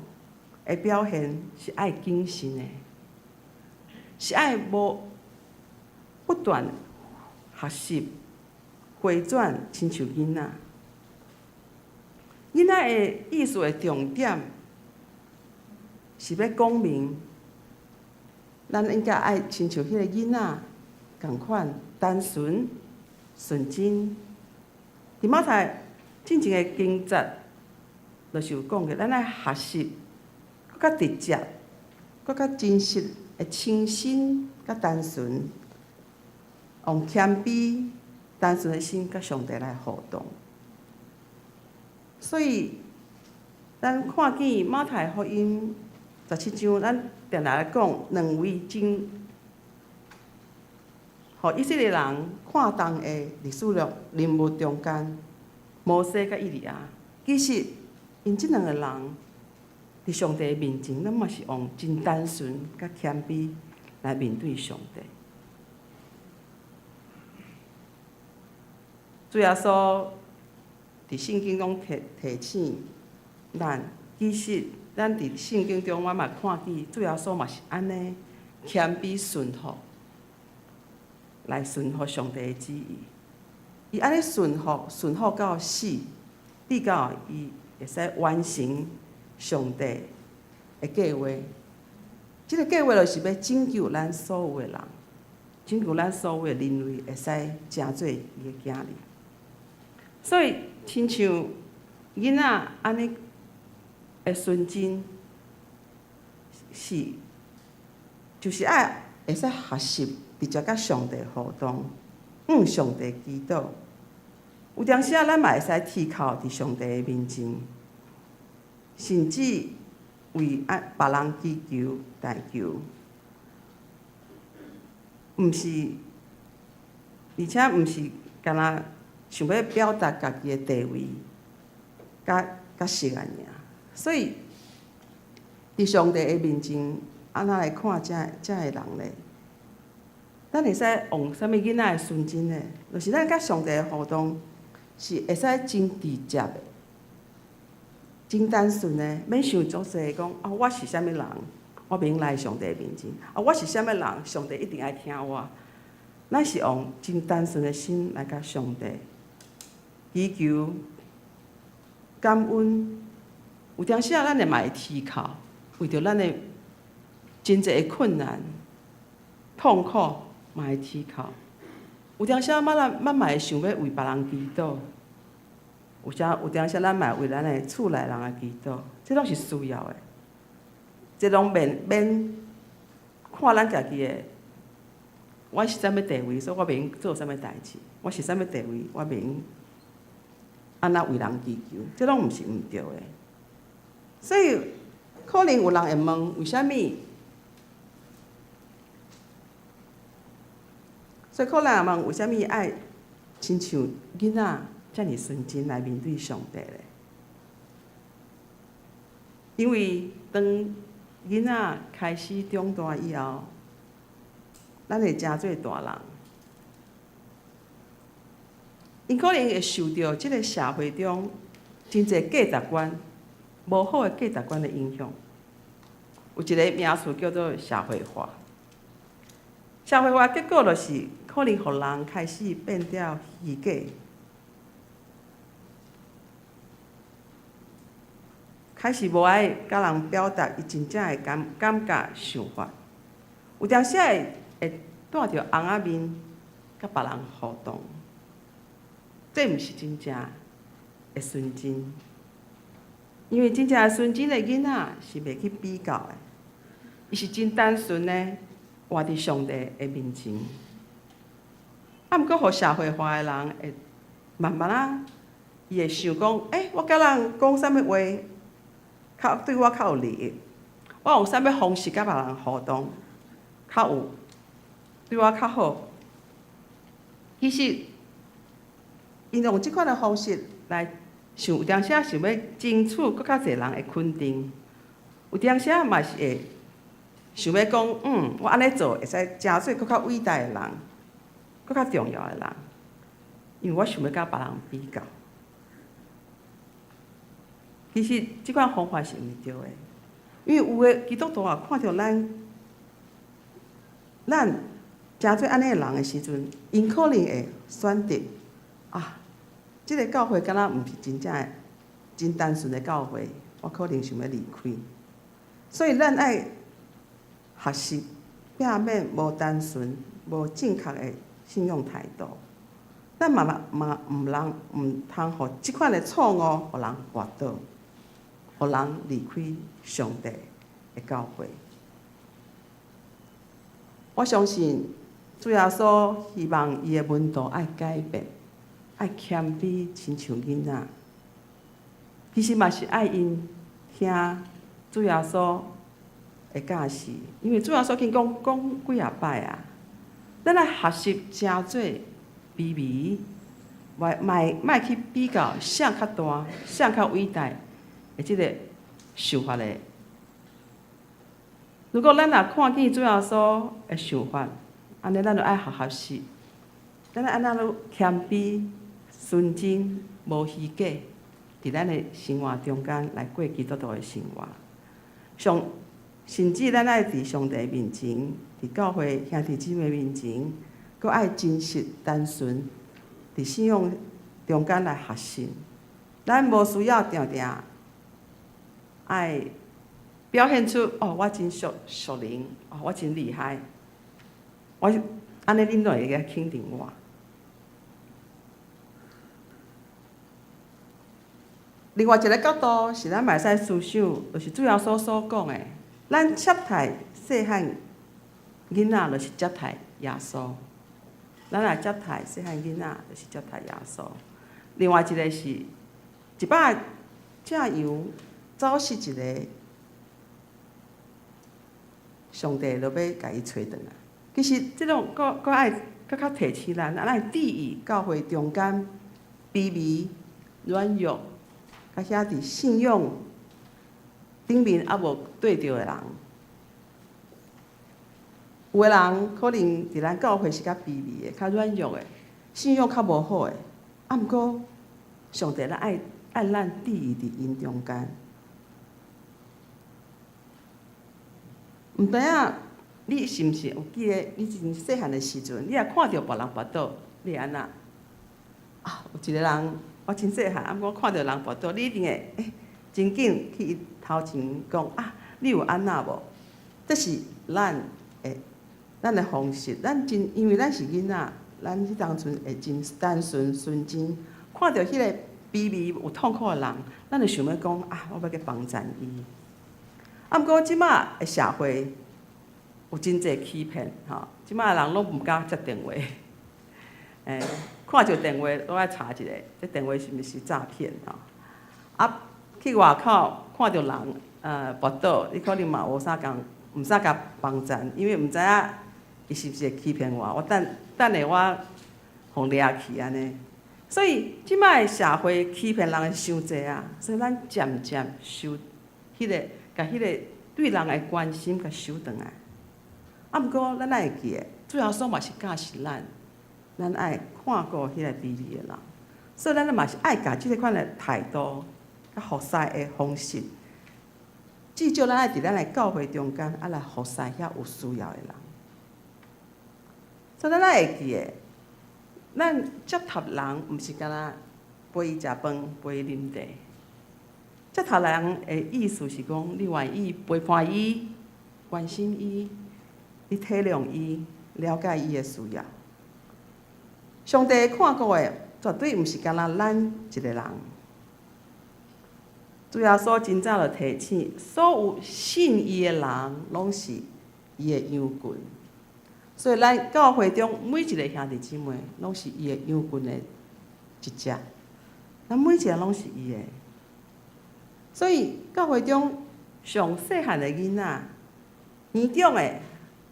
Speaker 3: 的表現是愛謹慎的，是愛無不斷學習回轉，親像囡仔。囡仔的意思的重點是欲講明，咱應該愛親像彼个囡仔仝款單純、純真。佇馬太進前的經節，就是有講過，咱愛學習閣較直接、閣較真實的清新佮單純，用謙卑、單純的心佮上帝來互動。所以，咱看見馬太福音17章，咱定定來講兩位真，予以色列人看重的歷史人物中間，摩西佮以利亞，其實𪜶這兩個人佇上帝面前，攏嘛是用真單純佮謙卑來面對上帝。主耶穌佇聖經中提醒咱，其實咱佇聖經中，我嘛看見主耶穌嘛是按呢謙卑順服，來順服上帝的旨意。伊按呢順服，順服到死，直到伊會使完成上帝的計劃。這个計劃就是欲拯救咱所有的人，拯救咱所有的人類，會使成做伊的囝兒。所以，親像囡仔按呢的純真，是就是愛會使學習直接佮上帝互動，向上帝祈禱。有當時仔，咱嘛會使倚靠佇上帝的面前，甚至為愛別人祈求、代求，毋是，而且毋是干焦想欲表達家己的地位，佮角色爾。所以，佇上帝的面前，按怎來看這這个人咧？咱會使用啥物囡仔的純真咧？就是咱佮上帝的互動是會使真直接的、真單純的，免想足濟講啊，我是啥物人，我袂用來上帝面前。啊，我是啥物人，上帝一定愛聽我。咱是用真單純的心來佮上帝祈求、感恩。有當時仔，咱會嘛會啼哭，為著咱的真濟的困難、痛苦，嘛會啼哭。有當時仔，咱嘛會想欲為別人祈禱。有當時咱嘛會為咱的厝內人來祈禱，這攏是需要的。這攏免看咱家己的，我是啥物地位，所以我袂用做啥物代誌。我是啥物地位，我袂用按怎為人祈求，這攏毋是毋對的。所以可能有人會問，為啥物所以可能問為啥物愛親像囡仔遮爾純真來面對上帝咧？因為當囡仔開始長大以後，咱會成做大人，𪜶可能會受著這个社會中真濟價值觀無好的價值觀的影響。有一个名詞叫做社會化，社會化結果就是可能予人開始變得虛假，開始無愛佮人表達伊真正的感覺想法，有當時會帶著尪仔面佮別人互動，這毋是真正的純真，因為真正的純真的囡仔是袂去比較的，伊是真單純的活佇上帝的面前。啊，毋過予社會化的人會慢慢仔，伊會想講，欸，我佮人講啥物話，較對我較有利益，我用啥物方式佮別人互動，較有對我較好。其實，𪜶用這款的方式來想，有當時仔想欲爭取閣較濟人的肯定，有當時仔嘛是會想欲講，我按呢做會使成做閣較偉大的人，閣較重要的人，因為我想欲佮別人比較。其實這款方法是毋對的，因為有的基督徒啊，看著咱成做按呢的人的時陣，𪜶可能會選擇啊，這个教會敢若毋是真正的、真單純的教會，我可能想欲離開。所以咱愛學習避免無單純、無正確的信仰態度。咱嘛嘛嘛毋人毋通予這款的錯誤，予人跋倒，予人離開上帝的教會。我相信主耶穌希望伊的門徒愛改變，愛謙卑，親像囡仔。其實嘛是愛𪜶聽主耶穌的教示，因為主耶穌已經講講幾仔擺啊。咱愛學習成做卑微，莫莫莫去比較誰較大、誰較偉大的這个想法的。如果咱若看見主耶穌的想法，按呢咱就愛學學習，咱愛按怎愈謙卑、純真、無虛假，佇咱的生活中間來過基督徒的生活。上甚至咱愛佇上帝面前，佇教會兄弟姊妹面前，閣愛真實、單純，佇信仰中間來學習。咱無需要定定愛表現出哦，我真屬屬靈，哦，我真厲害，我按呢恁攏會使肯定我。另外一个角度是咱嘛會使思想，就是主耶穌所講的，咱接待細漢囡仔，就是接待耶穌。咱若接待細漢囡仔，就是接待耶穌。另外一个是100隻羊走失一个，上帝就欲共伊揣轉來。其實這種閣閣愛閣較提醒咱，咱愛注意教會中間卑微、軟弱，佮遐佇信仰頂面猶無對著的人。有的人可能佇咱教會是較卑微的、較軟弱的，信仰較無好的，啊，毋過上帝咱愛愛咱注意佇𪜶中間。毋知影你是毋是有記得，你真細漢的時陣，你若看著別人跋倒，你會按怎？啊，有一个人，我真細漢，啊，毋過看著人跋倒，你一定會欸，真緊去伊頭前講啊，你有按怎無？這是咱的咱的方式，咱真因為咱是囡仔，咱彼當陣會真單純純真，看著彼個卑微有痛苦的人，咱就想欲講啊，我欲去幫贊伊。啊，毋過這馬的社會有真濟欺騙，吼！這馬的人攏毋敢接電話，欸，看著電話攏愛查一下，這電話是毋是詐騙吼？啊，去外口看著人跋倒，你可能嘛無啥共，毋啥共幫贊，因為毋知影伊是毋是會欺騙我？我等等下我予掠去按呢。所以這擺的社會欺騙人的傷濟啊，所以咱漸漸收彼個，共彼個對人的關心共收轉來。啊，毋過咱愛會記得，主耶穌嘛是教示咱，咱愛看顧彼個卑微的人，所以咱嘛是愛共這个款的態度，佮服侍的方式，至少咱愛佇咱的教會中間，啊來服侍遐有需要的人。所以咱愛會記得，咱接納人，毋是干焦陪伊食飯、陪伊啉茶。接納人的意思是講，你願意陪伴伊、關心伊、你體諒伊、了解伊的需要。上帝看顧的，絕對毋是干焦咱一个人。主耶穌真早就提醒，所有信伊的人，攏是伊的羊群。所以，咱教會中每一个兄弟姊妹，攏是伊的羊群的一隻。咱每一个攏是伊的。所以，教會中上細漢的囡仔，年長的，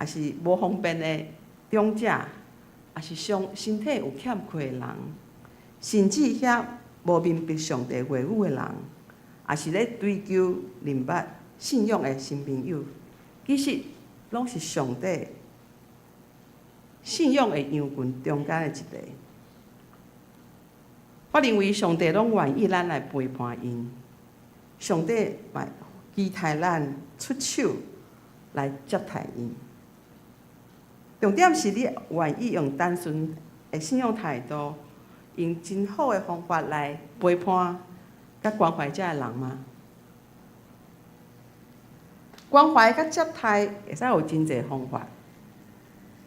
Speaker 3: 抑是無方便的長者，抑是上身體有欠缺的人，甚至遐無明白上帝話語的人，抑是咧追求認捌信仰的新朋友，其實攏是上帝信仰的羊群中間的一个。我認為上帝攏願意咱來陪伴𪜶，上帝嘛期待咱出手來接待𪜶。重點是你願意用單純的信仰態度，用真好的方法來陪伴佮關懷這个人嗎？關懷佮接待會使有真濟方法。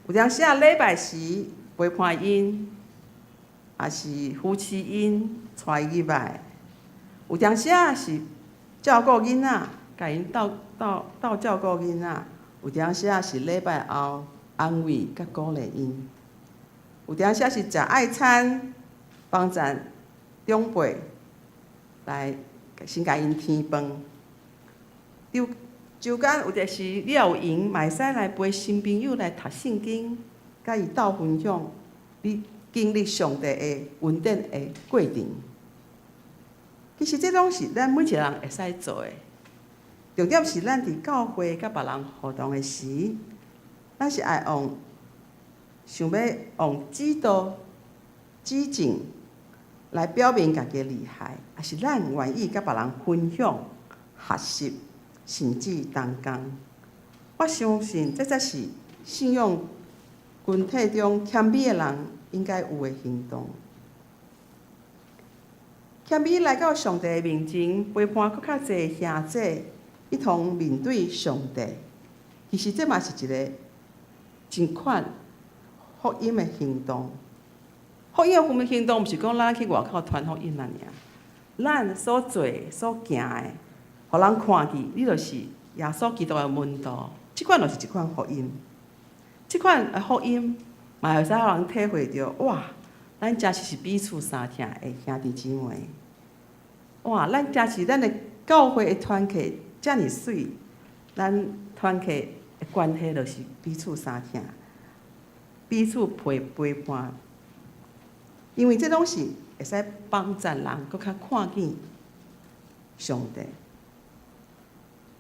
Speaker 3: 有當時啊，禮拜時陪伴𪜶，抑是扶持𪜶，帶伊入來。有當時啊是照顧囡仔，共𪜶鬥鬥鬥照顧囡仔。有當時啊是禮拜後安慰佮鼓勵𪜶。有當時啊是食愛餐，幫贊長輩來先共𪜶添飯。週週間有陣時你也有閒，嘛會使來陪新朋友來讀聖經，佮伊鬥分享你經歷上帝的恩典的過程。其實這攏是咱每一個人會使做的。重點是咱佇教會佮別人互動的時，咱是愛用想欲用指導、指正來表明家己的厲害，抑是咱願意佮別人分享、學習，甚至同工。我相信這才是信仰群體中謙卑的人應該有的行動。謙卑來到上帝的面前，陪伴閣較濟兄弟一同面對上帝。其實這嘛是一个一款福音的行動。福音的行動，毋是講咱去外口傳福音爾爾。咱所做、所行的，予人看見，你就是耶穌基督的門徒。這款就是一款福音。這款的福音，嘛會使予人體會著，哇！咱真實是彼此相疼的兄弟姊妹。哇！咱真是咱的教會的團契遮爾媠，咱團契的關係就是彼此相疼，彼此陪陪伴。因為這攏是會使幫助人閣較看見上帝。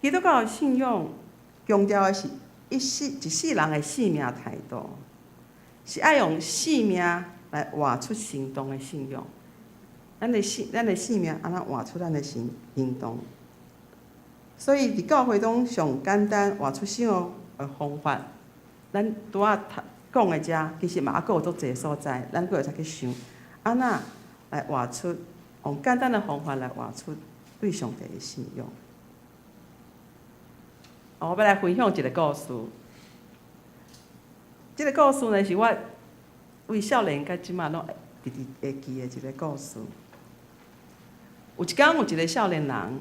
Speaker 3: 基督教信仰強調的是一世一世人的生命態度，是愛用生命來活出行動的信仰。咱的生命按怎活出咱的行行動？所以佇教會中上簡單活出信仰的方法，咱拄仔講的遮，其實嘛猶閣有足濟所在，咱閣會使去想，按怎來活出用簡單的方法來活出對上帝的信仰。我欲來分享一个故事。這个故事呢，是我為少年到這馬攏直直會記的一个故事。有一工有一个少年人，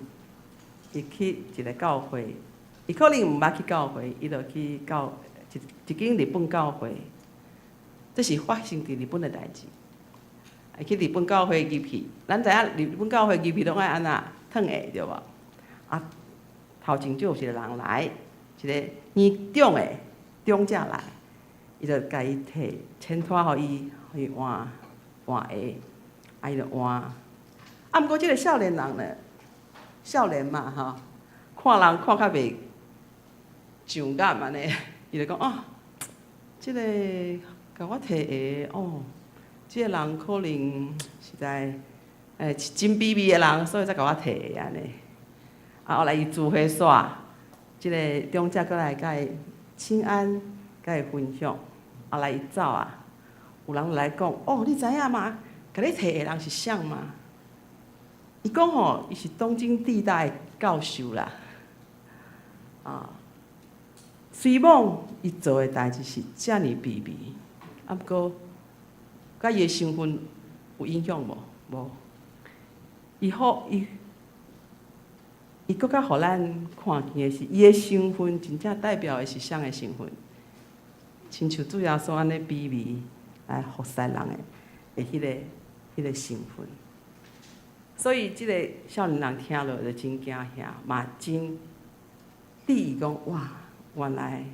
Speaker 3: 伊去一个教會，伊可能毋捌去教會，伊就去教一一間日本教會。這是發生佇日本的代誌。伊去日本教會入去，咱知影日本教會入去攏愛按怎褪鞋對無？啊，頭前就有一个人來，一个年長的長者來，伊就共伊提錢拖予伊，予伊換換鞋，啊，伊就換。啊，毋過這个少年人呢，少年嘛吼，看人看較袂上眼按呢，伊就講啊，這个共我提鞋哦，這个人可能實在，是真卑微的人，所以才共我提鞋按呢。啊，後來伊聚會煞，這个長者閣來共伊請安，共伊分享。後來伊走啊，有人來講，哦，你知影嗎？共你提鞋的人是誰嗎？伊講吼，伊是東京帝大的教授啦。啊，雖罔伊做的代誌是遮爾卑微，啊，毋過，佮伊的身份有影響無？無。伊好伊，伊閣較予咱看見的是，伊的身份真正代表的是啥个身份？親像主耶穌按呢卑微來服侍人的彼个身份。所以，這个少年人聽了就真驚嚇，嘛真得意講：哇，原來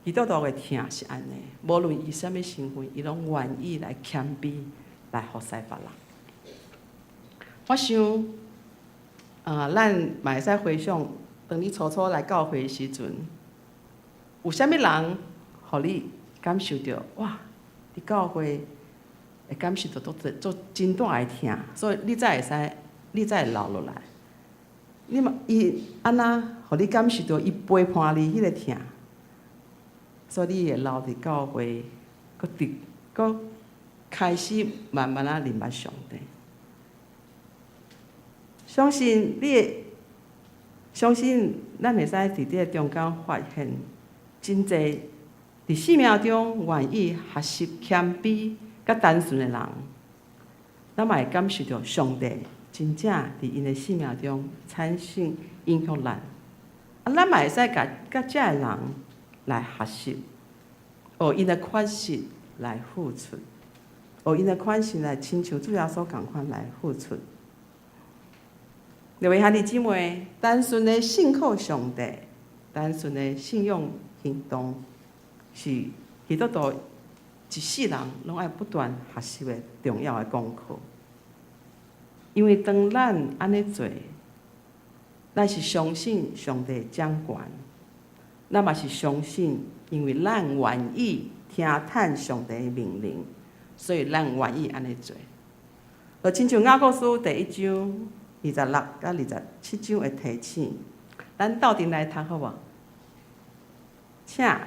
Speaker 3: 基督徒的疼是按呢，無論伊啥物身份，伊攏願意來謙卑來服侍別人。我想，咱嘛會使回想，當你初初來教會的時陣，有啥物人予你感受著？哇，佇教會會感受著足足真大的疼，所以你才會使，你才會留落來。你嘛，伊按怎予你感受著伊陪伴你彼个疼，所以你會留佇教會，閣佇閣開始慢慢仔認捌上帝。相信你會，相信咱會使佇這个中間發現真濟佇生命中願意學習謙卑佮單純的人，咱嘛會感受著上帝真正佇𪜶的生命中產生影響力。啊，咱嘛會使共佮遮个人來學習，學𪜶的款式來付出，學𪜶的款式來親像主耶穌仝款來付出。各位兄弟姊妹，單純的信靠上帝，單純的信仰行動，是基督徒一世人攏愛不斷學習的重要的功課。因為當咱按呢做，咱是相信上帝掌權，咱嘛是相信，因為咱願意聽從上帝的命令，所以咱願意按呢做。就親像雅各書第一章26佮27章的提醒，咱鬥陣來讀好無？請。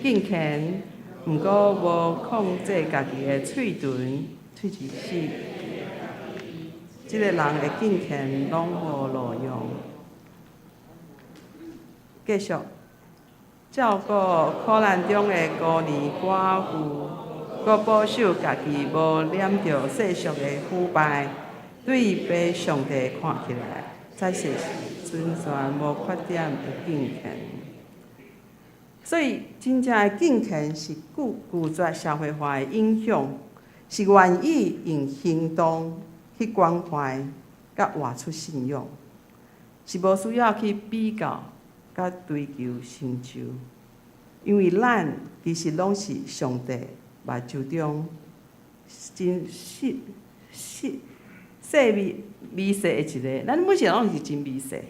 Speaker 3: 敬虔，毋過無控制家己的喙唇、喙舌是，這個人的敬虔攏無路用。繼續照顧苦難中的孤兒寡婦，閣保守家己無染著世俗的腐敗，對父上帝看起來，才是純全無缺點的敬虔。所以，真正的敬虔是拒絕社會化的影響，是願意用行動去關懷，佮活出信仰，是無需要去比較佮追求成就，因為咱其實攏是上帝目睭中真細細細微微細的一个。咱每一个人攏是真微細，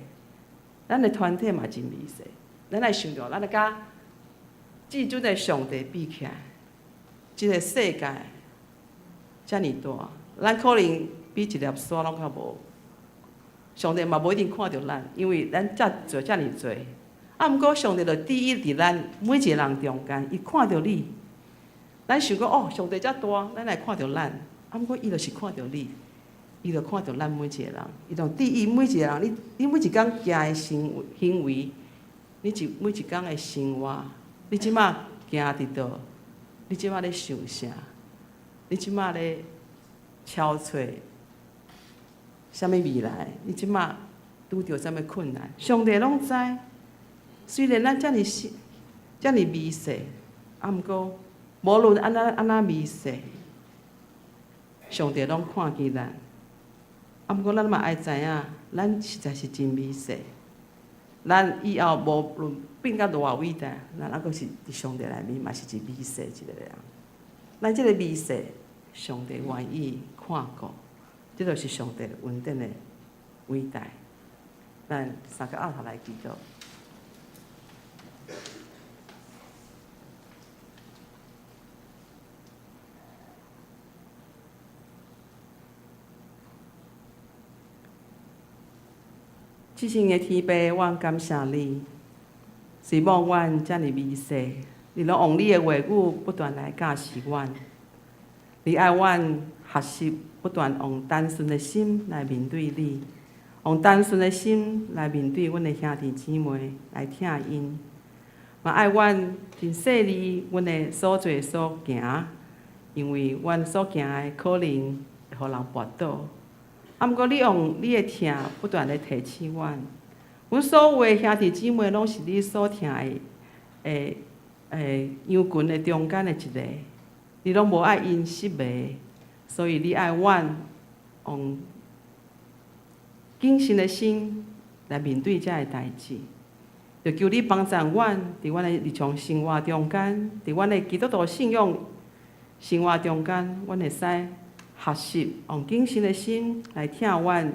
Speaker 3: 咱的團體嘛真微細。咱愛想著，咱共至尊的上帝比起來，這个世界遮爾大，咱可能比一粒沙攏較無。上帝嘛無一定看著咱，因為咱遮濟遮爾濟。啊，毋過上帝就注意佇咱每一個人中間，伊看著你。咱想講哦，上帝遮大，咱會看著咱。啊，毋過伊就是看著你，伊就看著咱每一個人，伊就注意每一個人。你每一工行的行為，你每一工的生活，你這馬行佇佗？你這馬咧想啥？你這馬咧敲揣啥物未來？你這馬拄著啥物困難？上帝攏知。雖然咱遮爾細、遮爾微細，啊，毋過無論按怎按怎微細，上帝攏看見咱。啊，毋過咱嘛愛知影，咱實在是真微細。咱以後無論變甲偌偉大，咱猶閣是佇上帝內面嘛是一微細一個人。咱這個微細，上帝願意看顧，這就是上帝恩典的偉大。咱三個僫頭來祈禱。至聖的天父，阮感謝你，雖罔阮遮爾微細，你攏用你的話語不斷來教示阮。你愛阮學習不斷用單純的心來面對你，用單純的心來面對阮的兄弟姊妹，來疼𪜶。嘛愛阮真細膩阮的所做所行，因為阮所行的可能會予人跋倒。啊，毋過你用你的疼不斷咧提醒阮，阮所有的兄弟姊妹攏是你所疼的羊群的中間的一个，你攏無愛𪜶失迷，所以你愛阮用謹慎的心來面對這个代誌，就求你幫助阮，佇阮的日常生活中間，佇阮的基督徒信仰生活中間，阮會使學習用謹慎的心來疼阮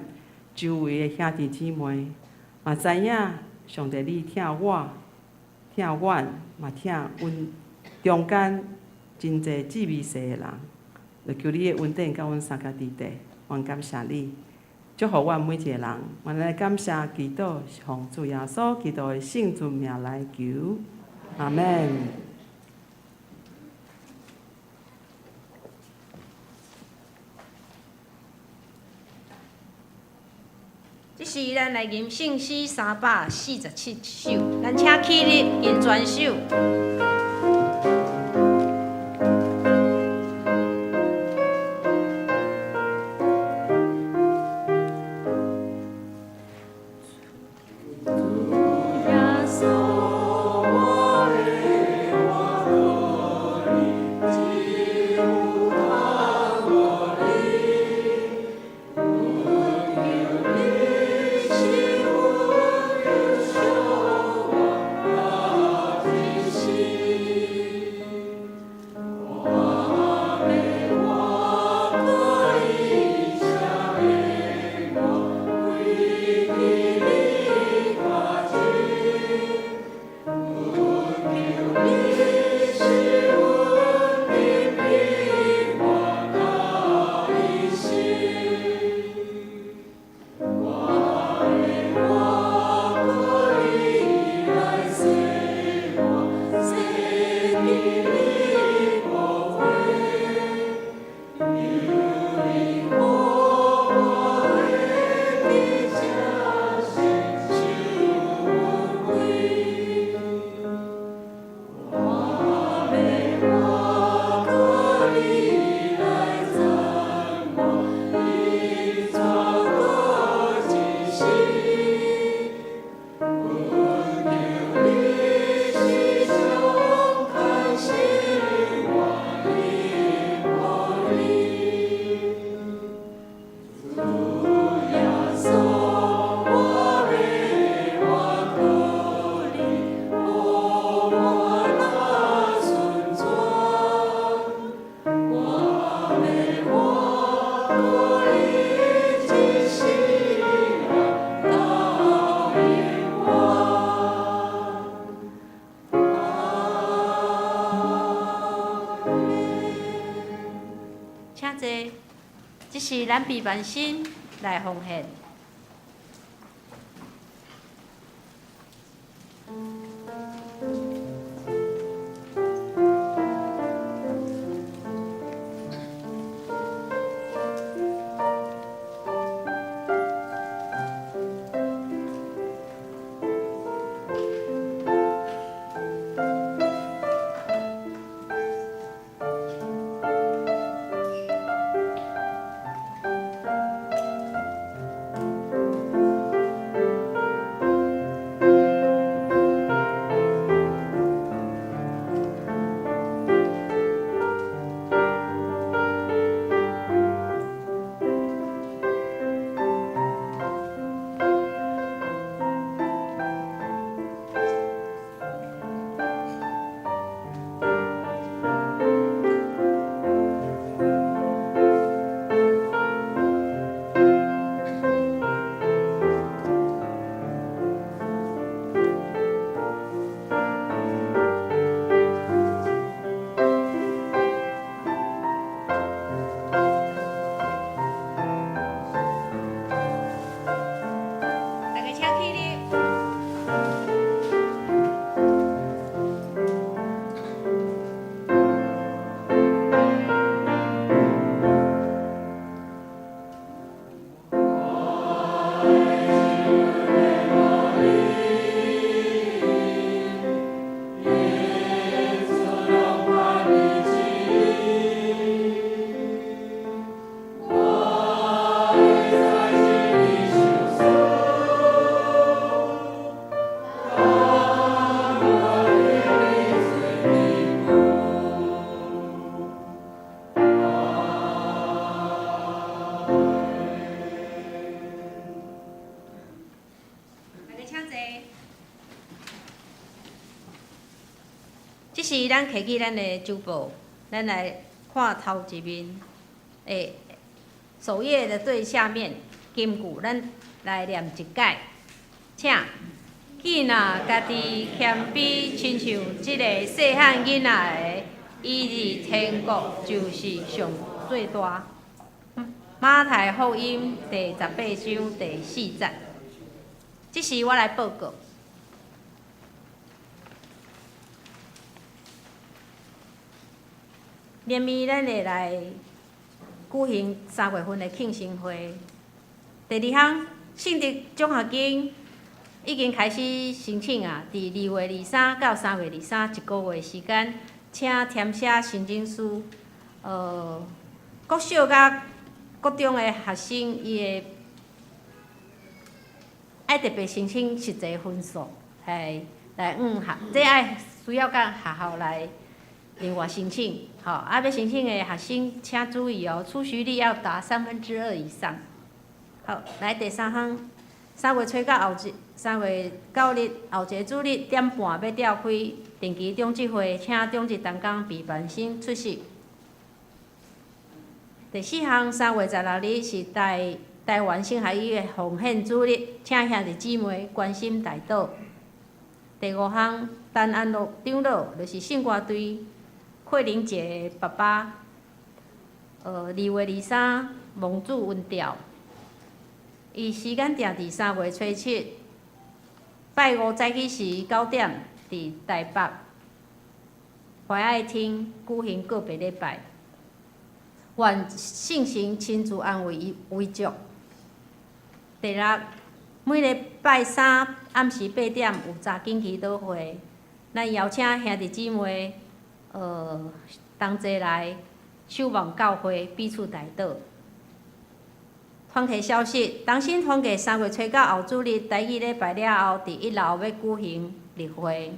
Speaker 3: 周圍的兄弟姊妹，嘛知影上帝你疼我、疼阮，嘛疼阮中間真濟至微細的人，就求你的恩典佮阮相佮佇底，阮感謝你，祝福阮每一個人，阮來感謝祈禱，是奉主耶穌基督的聖尊名來求，阿們。
Speaker 1: 這時，咱來吟聖詩347首，咱請起立吟全首。請坐，這是咱彼萬心來奉獻。時咱摕起咱的周報，咱來看頭一面的首頁的最下面金句，咱來念一解，請。囝若家己謙卑，親像這个細漢囡仔的，伊佇天國就是上最大。馬太福音第18章第4節。這時我來報告。明暝咱會來舉行3月份的慶生會。第二項，聖德獎學金已經開始申請啊！佇2月23到3月23一個月時間，請填寫申請書。國小佮國中的學生，伊會愛特別申請實際分數，來來向學，這愛需要佮學校來另外申請。吼，啊，欲申請的學生請注意哦，出席率要達2/3以上。好，來第三項，3月初九後日，3月9日後一個主日點半欲召開定期長執會，請長執同工備辦生出席。第四項，3月16日是台灣神學院的奉獻主日，請兄弟姊妹關心代禱。第五項，陳安樂長老就是聖歌隊霍玲姐的爸爸，2月23蒙主恩召，伊時間定佇3月初7，拜五早起時9點，佇台北懷愛廳舉行告別禮拜。願聖神親自安慰伊遺族。第六，每禮拜三暗時8點有查經祈禱會，咱邀請兄弟姊妹，同齊來守望教會，彼此代禱。團契消息：同心團契3月初九後主日台語禮拜了後，佇一樓欲舉行例會。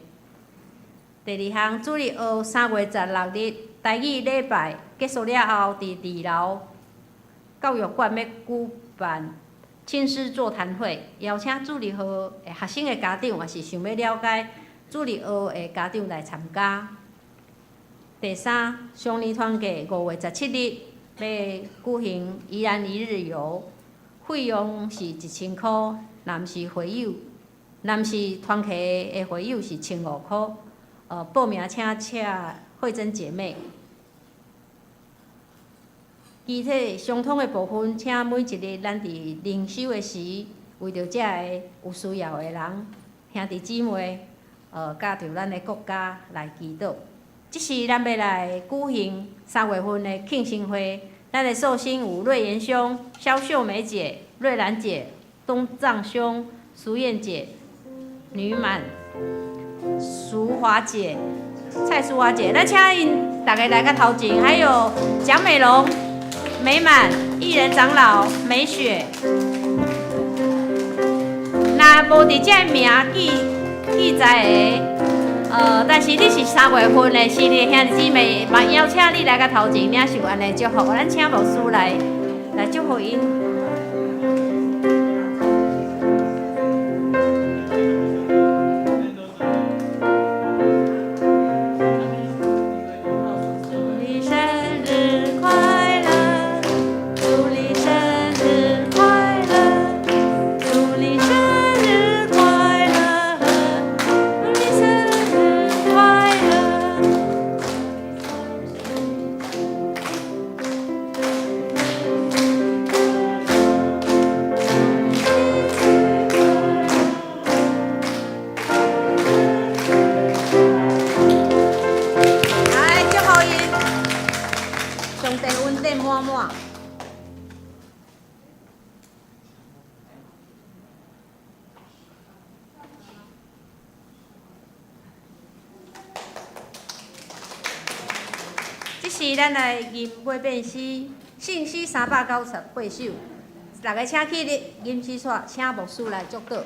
Speaker 1: 第二項，主日學3月16日台語禮拜結束了後，佇二樓教育館欲舉辦親師座談會，邀請主日學的學生的家長，抑是想欲了解主日學的家長來參加。第三，雙年團契5月17日欲舉行宜蘭一日遊，費用是1000箍，男士會友、男士團契的會友是1500箍。報名請請慧珍姐妹。其他相通的部分，請每一日咱佇靈修的時，為著遮个有需要的人、兄弟姊妹，佮著咱的國家來祈禱。這時咱欲來舉行3月份的慶生會，咱的壽星有瑞元兄、蕭秀梅姐、瑞蘭姐、東藏兄、蘇燕姐、女滿、淑華姐、蔡淑華姐，咱請𪜶逐家來較頭前，還有蔣美龍、美滿、藝人長老、美雪。若無佇這名記記載的，但是你是3月份的生日兄弟姊妹，嘛邀請你來較頭前領受按呢祝福。咱請牧師來祝福𪜶。祝你生日快樂，祝你生日快樂，祝你生日快樂，祝你生日快樂。來，祝福𪜶，上帝恩典滿滿。這時，咱來吟尾變詩，聖詩398首，逐家請起立，吟詩煞，請牧師來祝禱。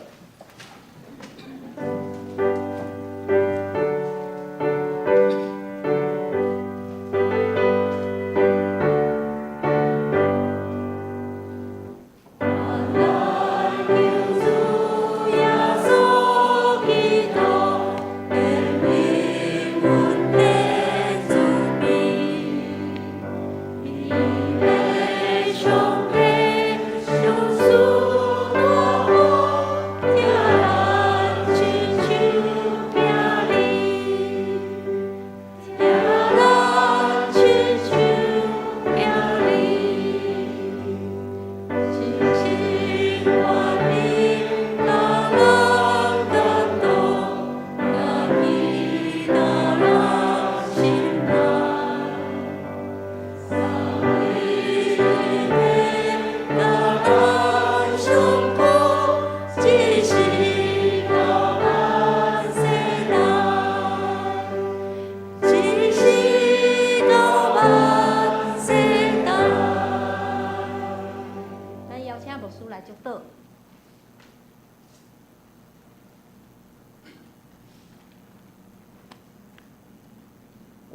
Speaker 2: 耶穌基督，憐憫阮的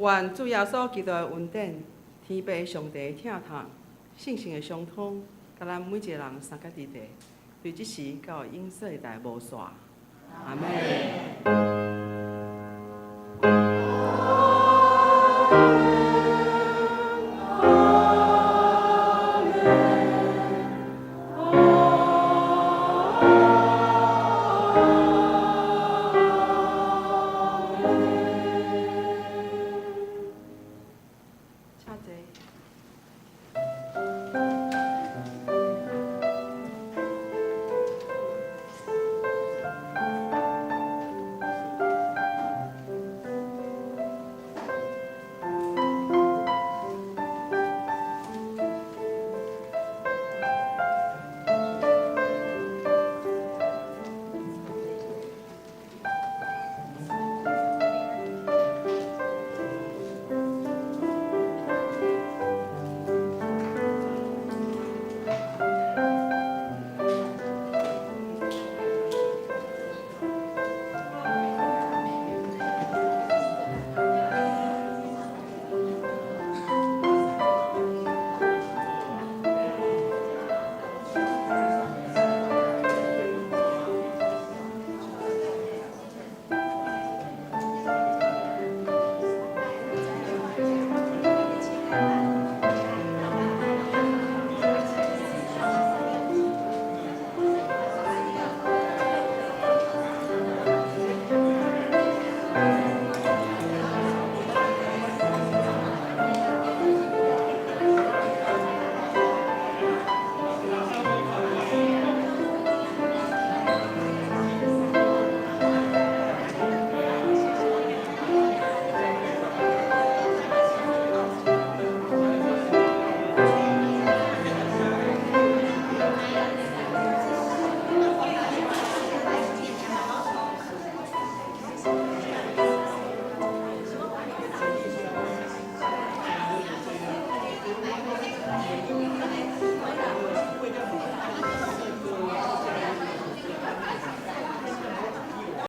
Speaker 3: 願主耶穌基督的恩典、天父上帝的疼痛、聖神的相通，佮咱每一個人相佮佇佇，對這時到永世代無煞。阿們。請坐。